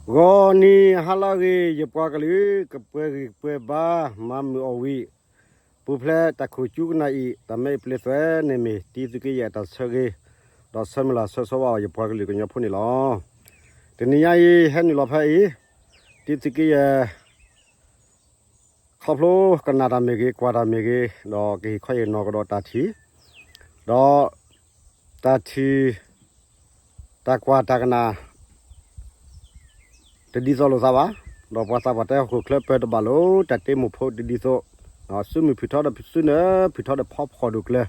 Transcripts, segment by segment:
ဂီၤနံၤဟါလၢအဂ့ၤ ယပှၤကလုာ် ကပှဲၤဂံၢ်ပှဲၤဘါ မၤမုာ်အီၣ်ဝံၤ ပူၤဖျဲးတၢ်ခိၣ်ကၠူကနၣ်အံၤ တၢ်မ့ၢ်အပျ့ၤသွဲၣ်န့ၣ်မ့ၢ် တံသုးက့ယဲၢ်တၢ်ဆၢဂ့ၤ ဒီးဆၢမုၢ်လၢ်ဆၢဂ့ၤဆၢဝါအီၤ ယပှၤကလုာ်ကညီဖိန့ၣ်လီၤ. တနံၤညါအံၤ ဟဲနုာ်လီၤဖဲအံၤ တံသုးက့ယဲၢ် ခီဖျိကနၣ်တၢ်မ့ၢ်ဂ့ၤ ကွၢ်တၢ်မ့ၢ်ဂ့ၤ ဒီးကဟ့ၣ်ခီဟ့ၣ်နီၤကဒီးတၢ်ထံၣ် ဒီးတၢ်ထံၣ် တၢ်ကွၢ်တၢ်ကနၣ် တဒ်သိးလိာ်သးဘၣ်, ဒီးပှၤသးပှၢ်တဲဟီၣ်ခိၣ်ချၢပၢတဘၣ်လိာ် တၢ်တ့မိၢ်ဖိတဒ်သိး, စုမုၢ်ဖုၣ်ထီဒီးစုနၢၤဖုၣ်ထီဒီးဖီဖှီၣ်ဒိၣ်ကျၢၤ,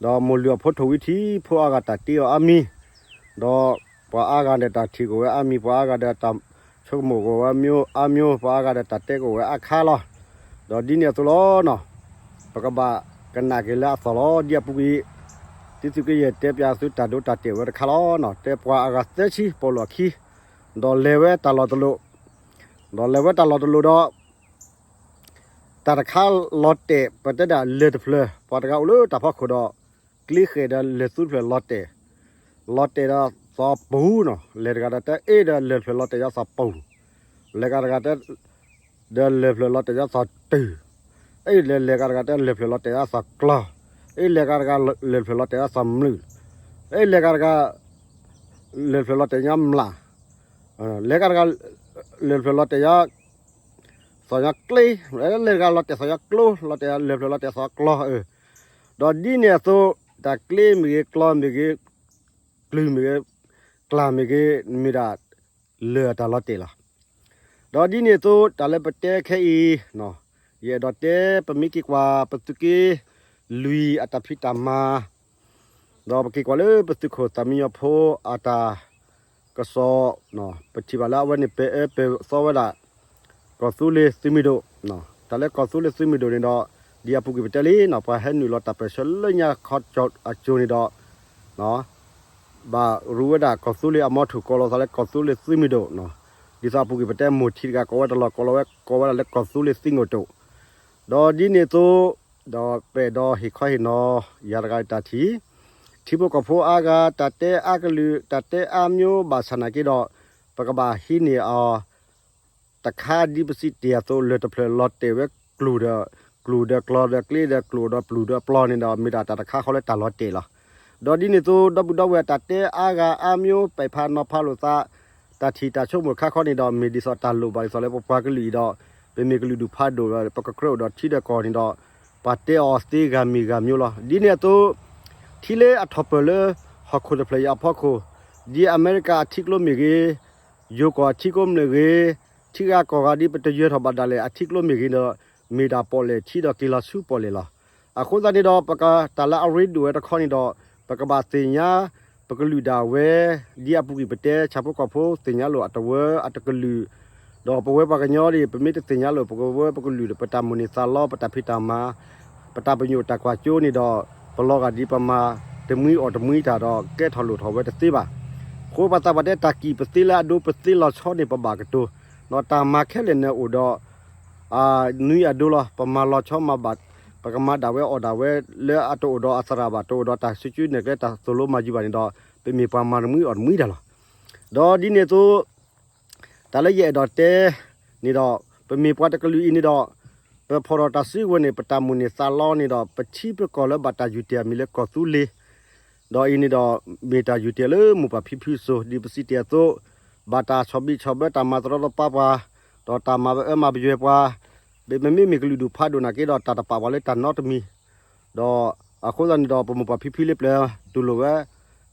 ဒီးမိၢ်လုၢ်အဖိထိၣ်ဝံၤထံဖိအါဂၤတၢ်တ့အီၤအါမံၤ, ဒီးပှၤအါဂၤဒီးတၢ်ထံၣ်ကအိၣ်ဝဲအါမံၤ ပှၤအါဂၤဒီးတၢ်ဆိကမိၣ်ကအိၣ်ဝဲအါမံၤ ပှၤအါဂၤဒီးတၢ်တဲကအိၣ်ဝဲအါခါလီၤ. ဒီးဒ်န့ၣ်အသိးလီၤနီၤ ပကဘၣ်ကနၣ်က့ၤလၢအသီၣ်လီၤ ဒ်အပူၤကွံာ် တံသုးက့ယဲၢ်တဲပၠးသုတၢ်ဒိတၢ်တဲာ်ဝဲတခါလီၤနီၤ တဲပှၤအဂၤသၢဆံ ပီၣ်လိာ်အခံ ဒီးလဲၤဝဲတၢ်လီၢ်တလိၣ်, ဒီးလဲၤဝဲတၢ်လီၢ်တလိၣ်ဒီး တၢ်တခါလီၤတဲာ် ပတဲဒၣ်လၢၢ်တဖျၢၣ် ပှၤတဂၤအိၣ်လၢတၢ်ဖီခိၣ်ဒီး ကျ့ဃဲၣ်ဒီးလၢၢ်သူတဖျၢၣ်လီၤတဲာ်, လီၤတဲာ်ဒီးသီၣ်ပူၤနီၤ လဲၤတဂၤဒီးတဲအ့ၣ်ဒီးလၢၢ်တဖျၢၣ်လီၤတဲာ်ယီသီၣ်ပူၤ, လဲၤဂၤတဂၤတဲ ဒီးလၢၢ်ဖျၢၣ်လီၤတဲာ်ယီသီၣ်တုၤ, အ့ၣ်လဲၤလဲၤဂၤတဂၤတဲလၢၢ်ဖျၢၣ်လီၤတဲာ်ယီသီၣ်ကျီၤ, အ့ၣ်လဲၤဂၤတဂၤလၢၢ်ဖျၢၣ်လီၤတဲာ်ယီသီၣ်မုၢ်, အ့ၣ်လဲၤဂၤတဂၤ လၢၢ်ဖျၢၣ်လီၤတဲာ်ယီမျၢ်, လဲၤဂၤတဂၤ လၢၢ်ဖျၢၣ်လီၤတဲာ်ယီ သီၣ်ယီကျ့, လဲၤဂၤလီၤတဲာ်သီၣ်ယီကျိ, လီၤတဲာ်လၢၢ်ဖျၢၣ်လီၤတဲာ်သီၣ်ကျီၤ, ဒီးဒ်န့ၣ်အသိး တၢ်ကျ့မ့ၢ်ဂ့ၤ ကျီမ့ၢ်ဂ့ၤ ကျုၢ်မ့ၢ်ဂ့ၤ ကျၢ်မ့ၢ်ဂ့ၤ မ့ၢ်ဒၣ်လၢၢ်အတၢ်လီၤတဲာ်လီၤ. ဒီးဒ်န့ၣ်အသိး တၢ်လၢပတဲခဲအံၤ ယအဲၣ်ဒိးတဲ ပမ့ၢ်က့ၤကွၢ် ပသုးက့လွံၢ်အတၢ်ဖံးတၢ်မၤ ဒီးပက့ၤကွၢ်လၢပသုးခိၣ်သးမံညီဖိအတၢ်ကစီၣ်, ပထံၣ်ဘၣ်လၢအဝဲန့ၣ် ပအဲၣ်ပၢၢ်သီဝဲဒၣ် ကီၢ်သူလ့ၤသုးမုၢ်ဒိၣ်, တၢ်လၢကီၢ်သူလ့ၤသုးမုၢ်ဒိၣ်န့ၣ်ဒီး ဒ်အပူၤကွံာ်ပတဲလံနီၤ ပှၤဟဲနုာ်လီၤတၢ်ပၢၢ်ဆၢလၢညါခီကၠီအကၠိၤန့ၣ်ဒီး ဘၣ်ရူဝဲဒၣ်ကီၢ်သူလ့ၤအမီထိၣ် ကိးလီၤသးလၢကီၢ်သူလ့ၤသုးမုၢ်ဒိၣ်, ဒ်သိးအပူၤကွံာ်ပတဲမိၢ်ထံတဂၤကိးဝဲတလီၢ် ကိးလီၤဝဲ ကိးဝဲဒၣ်လၢကီၢ်သူလ့ၤသုးမုၢ်ဒိၣ်, ဒီးဒ်န့ၣ်အသိး ဒီးပအဲၣ်ဒိးဟ့ၣ်ခီဟ့ၣ်နီၤ ယၤတဂၤတၢ်ထံၣ်, ထံဖိကီၢ်ဖိအါဂၤ တၢ်တဲအါကလုာ် တၢ်တဲအါမံၤဘၣ်ဆၣ်နာ်က့ဒီး ပကဘၣ်ဟံးန့ၢ်အီၤ တခါဒ်ပစံးတ့ၢ်အသိး လၢၢ်တဖျၢၣ်လီၤတဲာ်ဝဲကျိၤဒီး ကျိၤဒီးကျီၤဒီးကျ့ဒီးကျိၤဒီးပျုၢ်ဒီးပျီန့ၣ်ဒီး မ့ၢ်ဒၣ်တၢ်တခါဃီလၢတၢ်လီၤတဲာ်လီၤ. ဒီးဒ်န့ၣ်အသိး ဒီပုၢ်ဒီဝဲၢ်တၢ်တဲအါဂၤအါမံၤ ပဲာ်ဖးနီၤဖးလိာ်သး တၢ်ထံၣ်တၢ်ဆိကမိၣ်ခါခီန့ၣ်ဒီး မ့ၢ်ဒ်သိးတၢ်လိၣ်ဘၣ်ဒ်သိးလၢပပှၤကလုာ်အံၤဒီး ပမ့ၢ်ကလုာ်ဒူၣ်ဖးဒိၣ်ဒီး ပကကြၢးအိၣ်ဒီးထံဒီးကီၢ်န့ၣ်ဒီး ပှၤတဲအီၤသ့ဂၤမံၤဂၤမံၤလီၤ. ဒ်န့ၣ်အသိး ထံလၢအထီၣ်ပၢၢ်လၢ ဟီၣ်ခိၣ်တဖျၢၣ်အံၤအဖီခိၣ် ဒ်အမဲရကၤအထံကျိမ့ၢ်ဂ့ၤ ယိၤကီၢ်အထံကျိမ့ၢ်ဂ့ၤ, ထံဂၤကီၢ်ဂၤဒ်ပတယၢၤထီၣ်ဘၣ်ဒၣ်လဲာ်အထံကျိမ့ၢ်ဂ့ၤဒီး မ့ၢ်ဒၣ်ပီၣ်လဲၣ်ထံဒီးက့ၤလီၤဆူပီၣ်လဲၣ်လီၤ. အဃိသတးန့ၣ်ဒီး ပကတၢ်လၢအရ့ဒိၣ်ဝဲတခီန့ၣ်ဒီး ပကဘၣ်သ့ၣ်ညါ ပကလုာ်ဒၣ်ဝဲ ဒ်အပူၤကွံာ်ပတဲ ဆၣ်ဖိကီၢ်ဖိသ့ၣ်ညါလိာ်အတဝၢအတကလုာ် ဒီးပဝဲပှၤကညီဒ် ပမ့ၢ်တသ့ၣ်ညါလိာ် ပကဝၢပကလုာ်ဒီး ပတၢ်မိၣ်န့ၢ်သးလီ ပတၢ်ဖံးတၢ်မၤ ပတၢ်ပညိၣ်တၢ်ကွၢ်စိန့ၣ်ဒီး ပလီၤဂာ်ဒ်ပမၤတမှံအီၣ်တမှံတၢ်ဒီး ကဲထီၣ်လိၣ်ထီၣ်ဝဲတသ့ဘၣ်. အဃိပှၤသးပှၢ်တဲ တၢ်ကံၣ်ပသ့လၢအဒိ ပသ့လီၤဆီန့ၣ် ပဘၣ်ကတိၤ, ဒီးတၢ်မၤခဲလၢာ်န့ၣ်အိၣ်ဒီး နွံအဒိလီၤ. ပမၤလီၤဆီမၤဘၣ် ပကမၤဒၣ်ဝဲအီၣ်ဒၣ်ဝဲ လၢအတအိၣ်ဒီးအသရၣ်ဘၣ် တအိၣ်ဒီးတၢ်စုကၠုနဲၣ်ကျဲတၢ်သိၣ်လိမၤယုၤဘၣ်န့ၣ်ဒီး ပမ့ၢ်ပှၤမၤတမှံအီၣ်တမှံတၢ်လီၤ. ဒီးဒ်န့ၣ်အသိး တၢ်လၢယအဲၣ်ဒိးတဲန့ၣ်ဒီး ပမ့ၢ်ပှၤတကလုာ်အံၤန့ၣ်ဒီး ပဖီၣ်ထီၣ်တၢ်စုကဝဲၤန့ၣ် ပတၢ်မိၣ်န့ၢ်သးလီန့ၣ်ဒီး ပထံပကီၢ်လၢဘၣ်တၢ်ယုၢ်တ့ၢ်အမံၤလၢကီၢ်သူလ့ၤ ဒီးအံၤန့ၣ်ဒီး မ့ၢ်တၢ်ယုၢ်တ့ၢ်လၢမိၢ်ပၢ်ဖံဖုအစိၤ ဒ်ပစံးတ့ၢ်အသိး ဘၣ်တၢ်ဆီၣ်ဘံၣ်ဆီၣ်ဘၢတၢ်မၤတရီတပါပှၤ ဒီးတၢ်မၤအၢမၤပယွဲပှၤ မ့မ့ၢ်မ့ၢ်ကလုာ်ဒူၣ်ဖးဒိၣ်နာ်က့ဒီး တၢ်တပာ်ပှၤလၢတၢ်နီတမံၤ ဒီးအဃိသတးန့ၣ်ဒီး ပမိၢ်ပၢ်ဖံဖုလၢပျၢၤတူၢ်လိာ်ဝဲ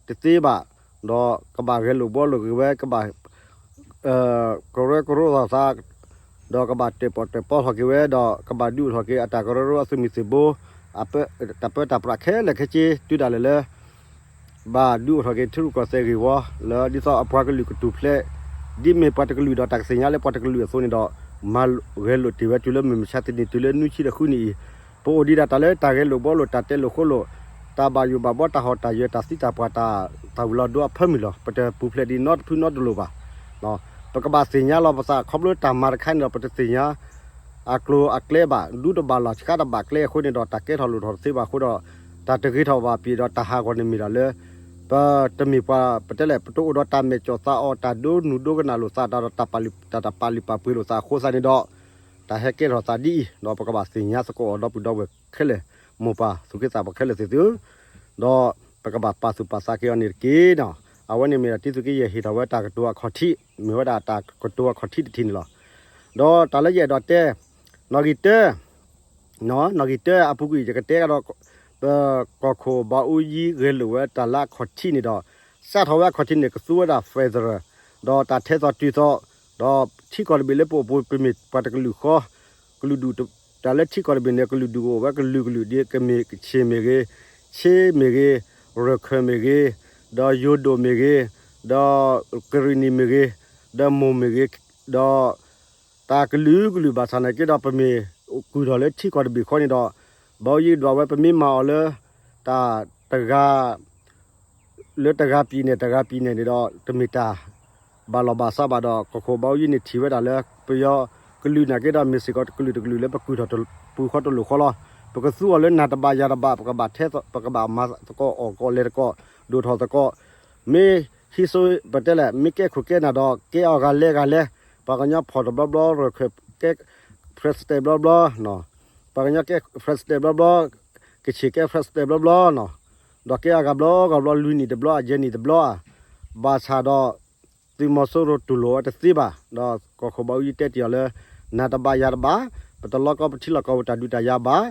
တသ့ဘၣ်, ဒီးကဘၣ်ဂဲၤလိာ်ဘှီလိာ်က့ၤဝဲ ကဘၣ် ကရၢကရိသးသး ဒီးကဘၣ်တၢၣ်ပီၣ်တၢၣ်ပီထီၣ်က့ၤဝဲ ဒီးကဘၣ်ဒုးအိၣ်ထီၣ်က့ၤအတၢ်ကရၢကရိအသုးမုၢ်သံၣ်ဘိ တၢ်ပၢတၢ်ပြးခဲလၢာ်ခဲဆ့ တုၤဒၣ်လဲာ်လၢ ဘၣ်ဒုးအိၣ်ထီၣ်က့ၤထံရူၢ်ကီၢ်သဲးဂ့ၢ်ဝီ လၢဒ်သိးအပှၤကလုာ်ကတူၢ်ဖျဲး ဒ်မ့ၢ်ပှၤတကလုာ်ဒီးတၢ်ကသ့ၣ်ညါလၢပှၤတကလုာ်အသိးန့ၣ်ဒီး မၤဂဲၤလိာ်တ့ၢ်ဝဲတုၤလၢမုၢ်မဆါတနံၤတုၤလၢနွံဆံတဃုနံၣ်အံၤ ပအိၣ်ဒံးဒၣ်တၢ်လၢတၢ်ဂဲၤလိာ်ဘှီလိာ် တၢ်တဲလိာ်ဃိလိာ် တၢ်ဘၣ်ယိၣ်ဘၣ်ဘှီတၢ်ဟီၣ်တၢ်ယၢၤ တၢ်သံတၢ်ပှၢ်တၢ်သၣ်ဝံၤလီၤဒိအဖၢမုၢ်လီၤ. ပတပူၤဖျဲးဒ်နီတဖုနီတလိၤဘၣ်. ပကဘၣ်သ့ၣ်ညါလီၤပသး ခီဖျိတၢ်မၤတခါန့ၣ်ဒီး ပတသ့ၣ်ညါ အကျိၤအကျဲဘၣ် ဒူတဘၣ်လီၢ်ဆှါတဘၣ်ကျဲအဃိန့ၣ်ဒီး တၢ်ကဲထီၣ်လိၣ်ထီၣ်တသ့ဘၣ်အဃိဒီး တၢ်တဂ့ၤထီၣ်ဘၣ်ပှၤဒီး တၢ်ဟးဂီၤန့ၣ်မ့ၢ်ဒၣ်လၢ ပတမ့ၢ်ပှၤ ပတဲလဲၣ် ပတအိၣ်ဒီးတၢ်မဲာ်ကၠီၣ်သးအီၣ် တၢ်ဒိနုာ်ဒိကနၣ်လိာ်သး တၢ်ဒီးတၢ်ပာ်လုၢ်ပာ်ပှ့ၤလိာ်သးအဃိသတးန့ၣ်ဒီး တၢ်ဟဲကဲထီၣ်သးဒ်အံၤ ဒီးပကဘၣ်သ့ၣ်ညါသကိးအီၤ ဒီပုၢ်ဒီဝဲၢ်ခဲလၢာ် မိၢ်ပၢ်သူၣ်က့သးပှၢ်ခဲလၢာ်သ့ၣ်သုဧၢ, ဒီးပကဘၣ်ပာ်သူၣ်ပာ်သးက့ၤအီၤန့ၣ်တက့ၢ်နီၤ. အဝဲန့ၣ်မ့ၢ်ဒၣ်တံသုးက့ယဲၢ်ဟ့ၣ်ထီၣ်ဝဲတၢ်ကတိၤအခီၣ်ထံး မ့ၢ်ဝဲဒၣ်တၢ်ကတိၤအခီၣ်ထံးတထံၣ်န့ၣ်လီၤ. ဒီးတၢ်လၢယအဲၣ်ဒိးတဲ နီၣ်ဂံၢ်တၢ နီၣ်ဂံၢ်တၢအပူၤကွံာ် ယကတဲကဒီး ပကီၢ်ခိၣ်ဘးအူယံဂဲၤလိာ်ဝဲတၢ်လၢအခီၣ်ထံးန့ၣ်ဒီး စးထီၣ်ဝဲအခီၣ်ထံးန့ၣ် ကသူဝဲဒၣ် federal ဒီးတၢ်ထဲသိးတုၤသိး ဒီးထံကီၢ်တဘ့ၣ်လၢပအိၣ်ပူၤ ပမ့ၢ်ပှၤတကလုာ်ဃီ ကလုာ်ဒူၣ် တၢ်လၢထံကီၢ်တဘ့ၣ်န့ၣ် ကလုာ်ဒူၣ်အိၣ်ဝဲကလုာ်ကလုာ် ဒ်ကမ့ၢ်ကချ့ၣ်မ့ၢ်ဂ့ၤ, ချ့မ့ၢ်ဂ့ၤ, ရခၢၣ်မ့ၢ်ဂ့ၤ, ဒီးယိၤဒိၣ်မ့ၢ်ဂ့ၤ, ဒီးကရံၣ်နံၣ်မ့ၢ်ဂ့ၤ, ဒီးမိၢ်မ့ၢ်ဂ့ၤ, ဒီး တၢ်ကလုာ်ကလုာ်ဘၣ်ဆၣ်နာ်က့ဒီး ပမ့ၢ်ကုၢ်ထီၣ်လၢထံကီၢ်တဘ့ၣ်ဃီန့ၣ်ဒီး ဘၣ်ယိၣ်ဒွးဝဲ ပမ့ၢ်မၤအီၤလၢ တၢ်တဂၤ လၢတဂၤပံၤန့ၣ် တဂၤပံၤန့ၣ်န့ၣ်ဒီး တမ့ၢ်တၢ်ဘၣ်လီၢ်ဘၣ်စးဘၣ်ဒီး ကီၢ်ခိၣ်ဘးအူယံန့ၣ်ထံၣ်ဝဲဒၣ်လၢ ပယီၤကလုာ်နာ်က့ဒီး မ့ၢ်စ့ၢ်ကီးကလုာ်တကလုာ်လၢပကုၢ်ထီၣ်တပူၤဃီတလိၤဃီလီၤ. ပကသူအီၤလၢနၤတဘၣ်ယၤတဘၣ် ပကဘၣ်ထဲ ပကဘၣ်မၤသကိးအီၣ်သကိးလဲၤသကိး ဒိၣ်ထီၣ်သကိး မ့ၢ်ဟံးစိပတဲလဲၣ် မ့ၢ်ကဲခိၣ်ကဲနၢ်ဒီး ကဲအီၣ်ဂၤလဲၤဂၤလဲၤ, ပှၤကညီဖီၣ်တဘျီဘျီ ရခၢၣ်ကဲ president ဘျီဘျီ, ပှၤကညီကဲ president ဘျီဘျီ, ကချ့ၣ်ကဲ president ဘျီဘျီနီၤ, ဒီးကဲအီၣ်ဂၤဘျီဂၤဘျီ လွံၢ်နံၣ်တဘျီ ယဲၢ်နံၣ်တဘျီဧါ, ဘၣ်ဆၣ်ဒီး သုးမီၤစိရိၤတူၢ်လိာ်ဝဲတသ့ဘၣ်, ဒီးကီၢ်ခိၣ်ဘးအူယံတဲတ့ၢ်အီၤလၢ နၤတဘၣ်ယၤတဘၣ်, ပတလီကီပထံလီၢ်ကီၢ် ပတၢ်ဒုးတၢ်ယၤဘၣ်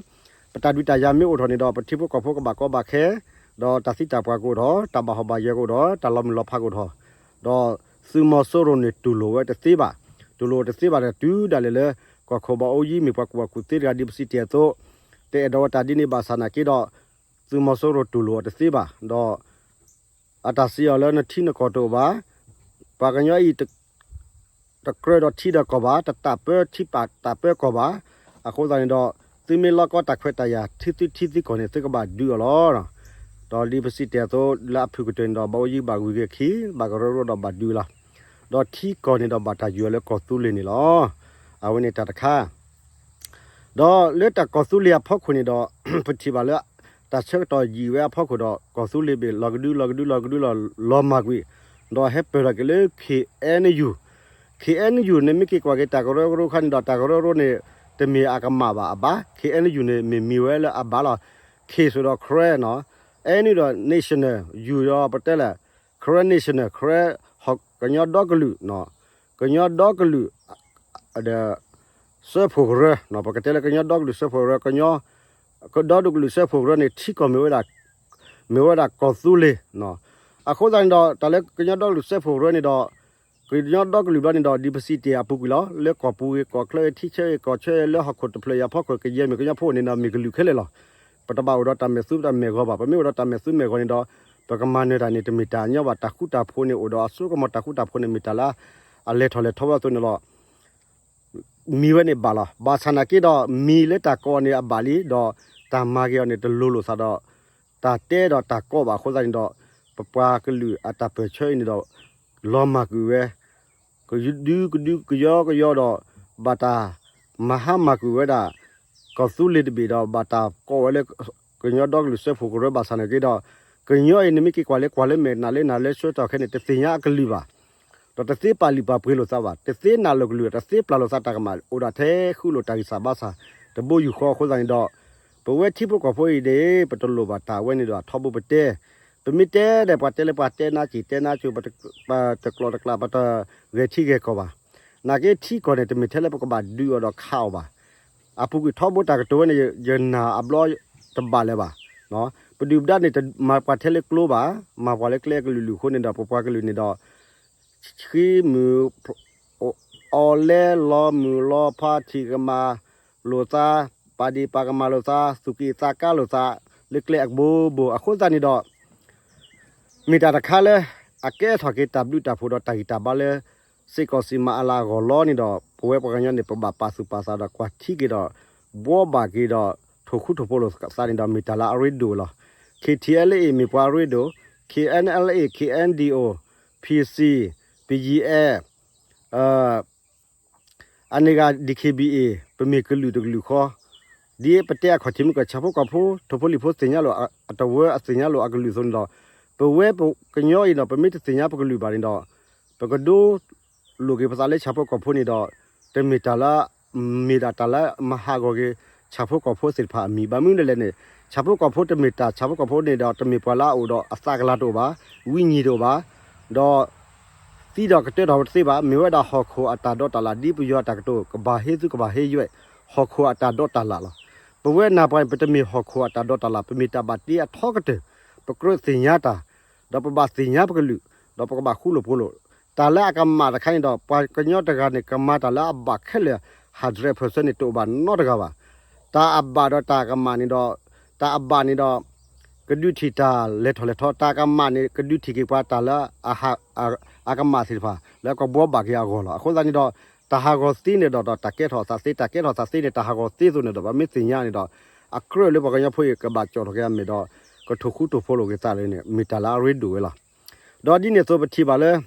ပတၢ်ဒုးတၢ်ယၤမ့ၢ်အိၣ်ထီၣ်န့ၣ်ဒီး ပထံဖိကီၢ်ဖိကဘၣ်ကီဘၣ်ခဲ, ဒီးတၢ်သံတၢ်ပှၢ်ကအိၣ်ထီၣ်, တၢ်ဘၣ်ဟီၣ်ဘၣ်ယၢၤကအိၣ်ထီၣ်, တၢ်လီၤမုၢ်လီၤဖးကအိၣ်ထီၣ်, ဒီးသုးမီၤစိရိၤန့ၣ်တူၢ်လိာ်ဝဲတသ့ဘၣ်, တူၢ်လိာ်ဝဲတသ့ဘၣ်ဒီး တုၤဒၣ်လဲာ်လၢ ကီၢ်ခိၣ်ဘးအူယံမ့ၢ်ပှၤကူၣ်ဘၣ်ကူၣ်သ့တဂၤ ဒ်ပစံးတ့ၢ်အသိး, တအဲၣ်ဒိးဝဲတၢ်ဒ်န့ၣ်ဘၣ်ဆၣ်နာ်က့ဒီး သုးမီၤစိရိၤတူၢ်လိာ်အီၤတသ့ဘၣ်, ဒီး အတၢ်စံးအီၤလၢနထံနကီၢ်တအိၣ်ဘၣ်, ပှၤကညီအံၤ တကြၢးဒီးထံဒီးကီၢ်ဘၣ်, တတၢ်ပၢထံပာ်တၢ်ပၢကီၢ်ဘၣ်, အဃိသတးန့ၣ်ဒီး သုမ့ၢ်လီကီတၢ်ခွဲးတၢ်ယာ် ထံသုထံသုကီၢ်န့ၣ် သုကဘၣ်ဒုးအီၤလီၤ. ဒီးဒ်ပစံးတ့ၢ်အသိး လၢအဖုၣ်ကတၢၢ်န့ၣ်ဒီး ဘးအူယံဘၣ်ဂုၤက့ၤခံ ဘၣ်ကရၢကရိဒီးဘၣ်ဒုးလီၤ. ဒီးထံကီၢ်န့ၣ်ဒီး ဘၣ်တၢ်ယုၢ်အီၤလၢကီၢ်သူလ့ၤန့ၣ်လီၤ. အဝဲန့ၣ်တၢ်တခါ ဒီးလၢတၢ်ကီၢ်သူလ့ၤအဖီခိၣ်န့ၣ်ဒီး ပထံၣ်ဘၣ်လၢ တၢ်ဆၢကတီၢ်ယံာ်ဝဲအဖီခိၣ်ဒီး ကီၢ်သူလ့ၤဘ့ၣ်လီၤကဒုလီၤကဒုလီၤကဒုလီၤ လီၤမၢ်ကွံာ်, ဒီးဟဲပၢၢ်ထီၣ်က့ၤလၢ ခ့ၣ်အဲၣ်ယူၣ်, ခ့ၣ်အဲၣ်ယူၣ်န့ၣ် မ့ၢ်က့ၤကွၢ်က့ၤတၢ်ကရၢကရိခါန့ၣ်ဒီး တၢ်ကရၢကရိန့ၣ် တမ့ၢ်အကမၣ်ဘၣ်အဘၣ်, ခ့ၣ်အဲၣ်ယူၣ်န့ၣ် မ့ၢ်မံၤဝဲလၢအဘၣ်လီၤ. ခ့ၣ်ဆိုဒီး Karen နီၤ, အဲၣ်ယူၣ်ဒီး national, ယူၣ်ဒီးပတဲလဲၣ် Karen national, Karen ကညီဒီကလုာ်နီၤ, ကညီဒီကလုာ် ဒီး စၢဖှိၣ်ကရၢ, ပကတဲလၢကညီဒီကလုာ်စၢဖှိၣ်ကရၢ, ကညီ ဒီကလုာ်စၢဖှိၣ်ကရၢန့ၣ် ထံကီၢ်မ့ၢ်ဝဲဒၣ် မ့ၢ်ဝဲဒၣ်ကီၢ်သူလ့ၤ, အဃိသတးန့ၣ်ဒီး တၢ်လၢကညီဒီကလုာ်စၢဖှိၣ်ကရၢန့ၣ်ဒီး ကညီဒီကလုာ်ဘျီန့ၣ်ဒီး ဒ်ပစံးတ့ၢ်အပူၤကွံာ်လီၤ, လၢကီၢ်ပူၤဂ့ၤ ကီၢ်ချၢဂ့ၤ ထံဆၢဂ့ၤ ကီၢ်ဆၢဂ့ၤ လၢဟီၣ်ခိၣ်တဖျၢၣ်အံၤအဖီခိၣ် ကယဲၢ်မ့ၢ်ကညီဖိန့ၣ်ဒီး မ့ၢ်ကလုာ်ခဲလၢာ်လီၤ. ပတဘၣ်အိၣ်ဒီးတၢ်မဲာ်သူမဲာ်ဂီၤဘၣ်, ပမ့ၢ်အိၣ်ဒီးတၢ်မဲာ်သူမဲာ်ဂီၤန့ၣ်ဒီး ပကမၤနၢၤတၢ်န့ၣ် တမ့ၢ်တၢ်ညီဘၣ်, တၢ်ဃူတၢ်ဖိးန့ၣ် အိၣ်ဒီးအစိကမီၤ, တၢ်ဃူတၢ်ဖိးန့ၣ် မ့ၢ်တၢ်လၢ အလဲၤထီၣ်လဲၤထီဝဲအသိးန့ၣ်လီၤ. မံၤဝဲန့ၣ်ဘၣ်လီၤ. ဘၣ်ဆၣ်နာ်က့ဒီး မံၤလၢတၢ်ကိးအီၤန့ၣ်အဘၣ်လံ, ဒီးတၢ်မၤက့ၤအီၤန့ၣ် တလိၤလိာ်သးဒီး တၢ်တဲဒီးတၢ်ကိးဘၣ်အဃိသတးန့ၣ်ဒီး ပပှၤကလုာ်အတၢ်ပၢၢ်ဆၢအံၤန့ၣ်ဒီး လီၤမၢ်ကွံာ်ဝဲ ကဒုကဒုကယီကယီဒီး ဘၣ်တၢ်မၤဟါမၢ်ကွံာ်ဝဲဒၣ် ကီၢ်သူလ့ၤတဘ့ၣ်ဒီး ဘၣ်တၢ်ကိးဝဲလၢ ကညီဒီကလုာ်စၢဖှိၣ်ကရၢဘၣ်ဆၣ်နာ်က့ဒီး ကညီအံၤန့ၣ်မ့ၢ်က့ၤကွၢ်လၢကွၢ်လၢမဲာ်နၤလၢနၤလၢဆၢကတီၢ်ခဲအံၤန့ၣ် တသ့ၣ်ညါအကလုာ်ဘၣ် ဒီးတသ့ပာ်လုၢ်ပာ်ပှ့ၤလိာ်သးဘၣ်, တသ့နာ်လိာ်ကလုာ်, တသ့ပျၢ်လိာ်သးတၢ်ကမၣ်, အိၣ်ဒၣ်ထဲဃုလိာ်တၢ်ဂံၢ်စၢ်ဘါစၢ် တဘိယူၢ်ဃီအဃိသတးန့ၣ်ဒီး ပဝဲထံဖိကီၢ်ဖိအံၤန့ၣ် ပတလိၣ်ဘၣ်တၢ်ဝဲန့ၣ်ဒီး ထီဘိပတဲ, ပမ့ၢ်တဲဒီး ပှၤတဲလၢပှၤတဲနါစ့ၢ်တဲနါစ့ၢ်, ပတကျိးတကျး ပတဂဲၤထံဂဲၤကီၢ်ဘၣ်. နာ်က့ထံကီၢ်န့ၣ် တမ့ၢ်ထဲလၢပကဘၣ်ဒုးအီၤဒီးခးအီၤဘၣ်. အပူၤကွံာ်ထီဘိတၢ်ကတိၤဝဲန့ၣ် ယနာ်အဘျီတဘၣ်လၢၤဘၣ်. ပဒုၣ်ပဒါန့ၣ် တမၤပှၤထဲလၢကျိဘၣ်, မၤပှၤလၢကျဲအကလုာ်လုာ်အဃိန့ၣ်ဒီး ပပှၤကလုာ်န့ၣ်ဒီး ဃံမုၢ် အီၣ်လဲလီၤမုၢ်လီၤဖး ထံၣ်ကမၣ်လိာ်သး, ပာ်ဒ့ၣ်ပာ်ကမၣ်လိာ်သး, သူၣ်က့ၣ်သးကါလိာ်သး လၢကျဲအကဘိဘိအဃိသတးန့ၣ်ဒီး မ့ၢ်တၢ်တခါလၢ အကဲထီၣ်က့ၤတၢ်ဘျုးတၢ်ဖှိၣ်ဒီးတၢ်ဂံၢ်တၢ်ဘါလၢ စ့ၢ်ကီးစံးမၤအလၤအဂီၢ်လီၤန့ၣ်ဒီး ပဝဲပှၤကညီန့ၣ် ပဘၣ်ပာ်သူၣ်ပာ်သးဒီးကွၢ်ထံက့ၤဒီး ဘှီဘၣ်က့ၤဒီး ထိၣ်ဃူထိၣ်ဖိးလိာ်သးန့ၣ်ဒီး မ့ၢ်တၢ်လၢအရ့ဒိၣ်လီၤ. ခ့ၣ်ထံၣ်အဲလ်အ့ၣ် မ့ၢ်ပှၤအရ့ဒိၣ်, ခ့ၣ်အဲၣ်အလ်အ့ၣ်, ခ့ၣ်အဲၣ်ဒံၣ်အိၣ်, ဖံၣ်စံၣ်, ပယံၤအဲၣ် အန့ၣ်ဂ့ၤ ဒံၣ်ခ့ၣ်ဘံၣ်အ့ၣ် ပမ့ၢ်ကလုာ်တကလုာ်ဃီ, ဒ်ပတဲအခီၣ်ထံးမုၢ်ကီၢ် ဆၣ်ဖိကီၢ်ဖိ ထိၣ်ဖိလံၣ်ဖိသ့ၣ်ညါလိာ် အတဝၢအသ့ၣ်ညါလိာ်အကလုာ်အသိးန့ၣ်ဒီး ပဝဲပကညီအံၤဒီး ပမ့ၢ်တသ့ၣ်ညါပကလုာ်ဘၣ်န့ၣ်ဒီး ပကဒိ လိာ်က့ၤပသးလၢဆၣ်ဖိကီၢ်ဖိန့ၣ်ဒီး တမ့ၢ်တၢ်လၢ မ့ၢ်ဒၣ်တၢ်လၢမၤဟးဂီၤက့ၤ ဆၣ်ဖိကီၢ်ဖိသ့ၣ်တဖၣ်အမံၤ. ဘၣ်မနုၤလဲၣ်န့ၣ် ဆၣ်ဖိကီၢ်ဖိတမ့ၢ်တၢ် ဆၣ်ဖိကီၢ်ဖိန့ၣ်ဒီး တမ့ၢ်ပှၤလၢအအိၣ်ဒီးအသးကလၤတအိၣ်ဘၣ်, ဝံၤညံၣ်တအိၣ်ဘၣ်, ဒီး သံဒီးကတၢၢ်ထီၣ်တသ့ဘၣ်, မ့ၢ်ဝဲဒၣ်ဟီၣ်ခိၣ်အတၢ်ဒီးတၢ်လၣ် ဒ်ပယီၤအတၢ်ကတိၤ ကဘၣ်ဟ့ၣ်သုကဘၣ်ဟ့ၣ်ယွဲၣ် ဟီၣ်ခိၣ်အတၢ်ဒီးတၢ်လၣ်လီၤ. ပဝဲနၤပှၤန့ၣ် ပတမ့ၢ်ဟီၣ်ခိၣ်အတၢ်ဒီးတၢ်လၣ်, ပမ့ၢ်တၢ်ဘၣ်တ့အထီကတၢၢ်, ပကြၢးသ့ၣ်ညါတၢ်, ဒီးပဘၣ်သ့ၣ်ညါပကလုာ်, ဒီးပကဘၣ်ဃူလိာ်ဖိးလိာ်, တၢ်လၢအကမၣ်တခါန့ၣ်ဒီး ပှၤကညီတဂၤန့ၣ် ကမၤတၢ်လၢအဘၣ်ခဲလၢာ် hundred percent န့ၣ် တအိၣ်ဘၣ်နီတဂၤဘၣ်. တၢ်အဘၣ်ဒီးတၢ်ကမၣ်န့ၣ်ဒီး တၢ်အဘၣ်န့ၣ်ဒီး ကဒုးထံၣ်တၢ်လဲၤထီၣ်လဲၤထီ, တၢ်ကမၣ်န့ၣ် ကဒုးထံၣ်က့ၤပှၤတၢ်လၢ အကမၣ်သ့ၣ်တဖၣ် လၢကဘှီဘၣ်က့ၤအဂီၢ်လီၤ. အဃိသတးန့ၣ်ဒီး တၢ်ဟးဂီၤသ့န့ၣ်ဒီး တၢ်ကဲထီၣ်သးသ့, တၢ်ကဲထီၣ်သးသ့န့ၣ် တၢ်ဟးဂီၤသ့အသိးန့ၣ်ဒီး ပမ့ၢ်သ့ၣ်ညါန့ၣ်ဒီး အကြၢးလၢပှၤကညီဖိအံၤ ကဘၣ်ကၠီၣ်ထီၣ်က့ၤအမဲာ်ဒီး ကထိၣ်ဃူထိၣ်ဖိးလိာ်က့ၤသးန့ၣ် မ့ၢ်တၢ်လၢအရ့ဒိၣ်ဝဲလီၤ. ဒီးဒ်န့ၣ်အသိးပထံၣ်ဘၣ်လၢ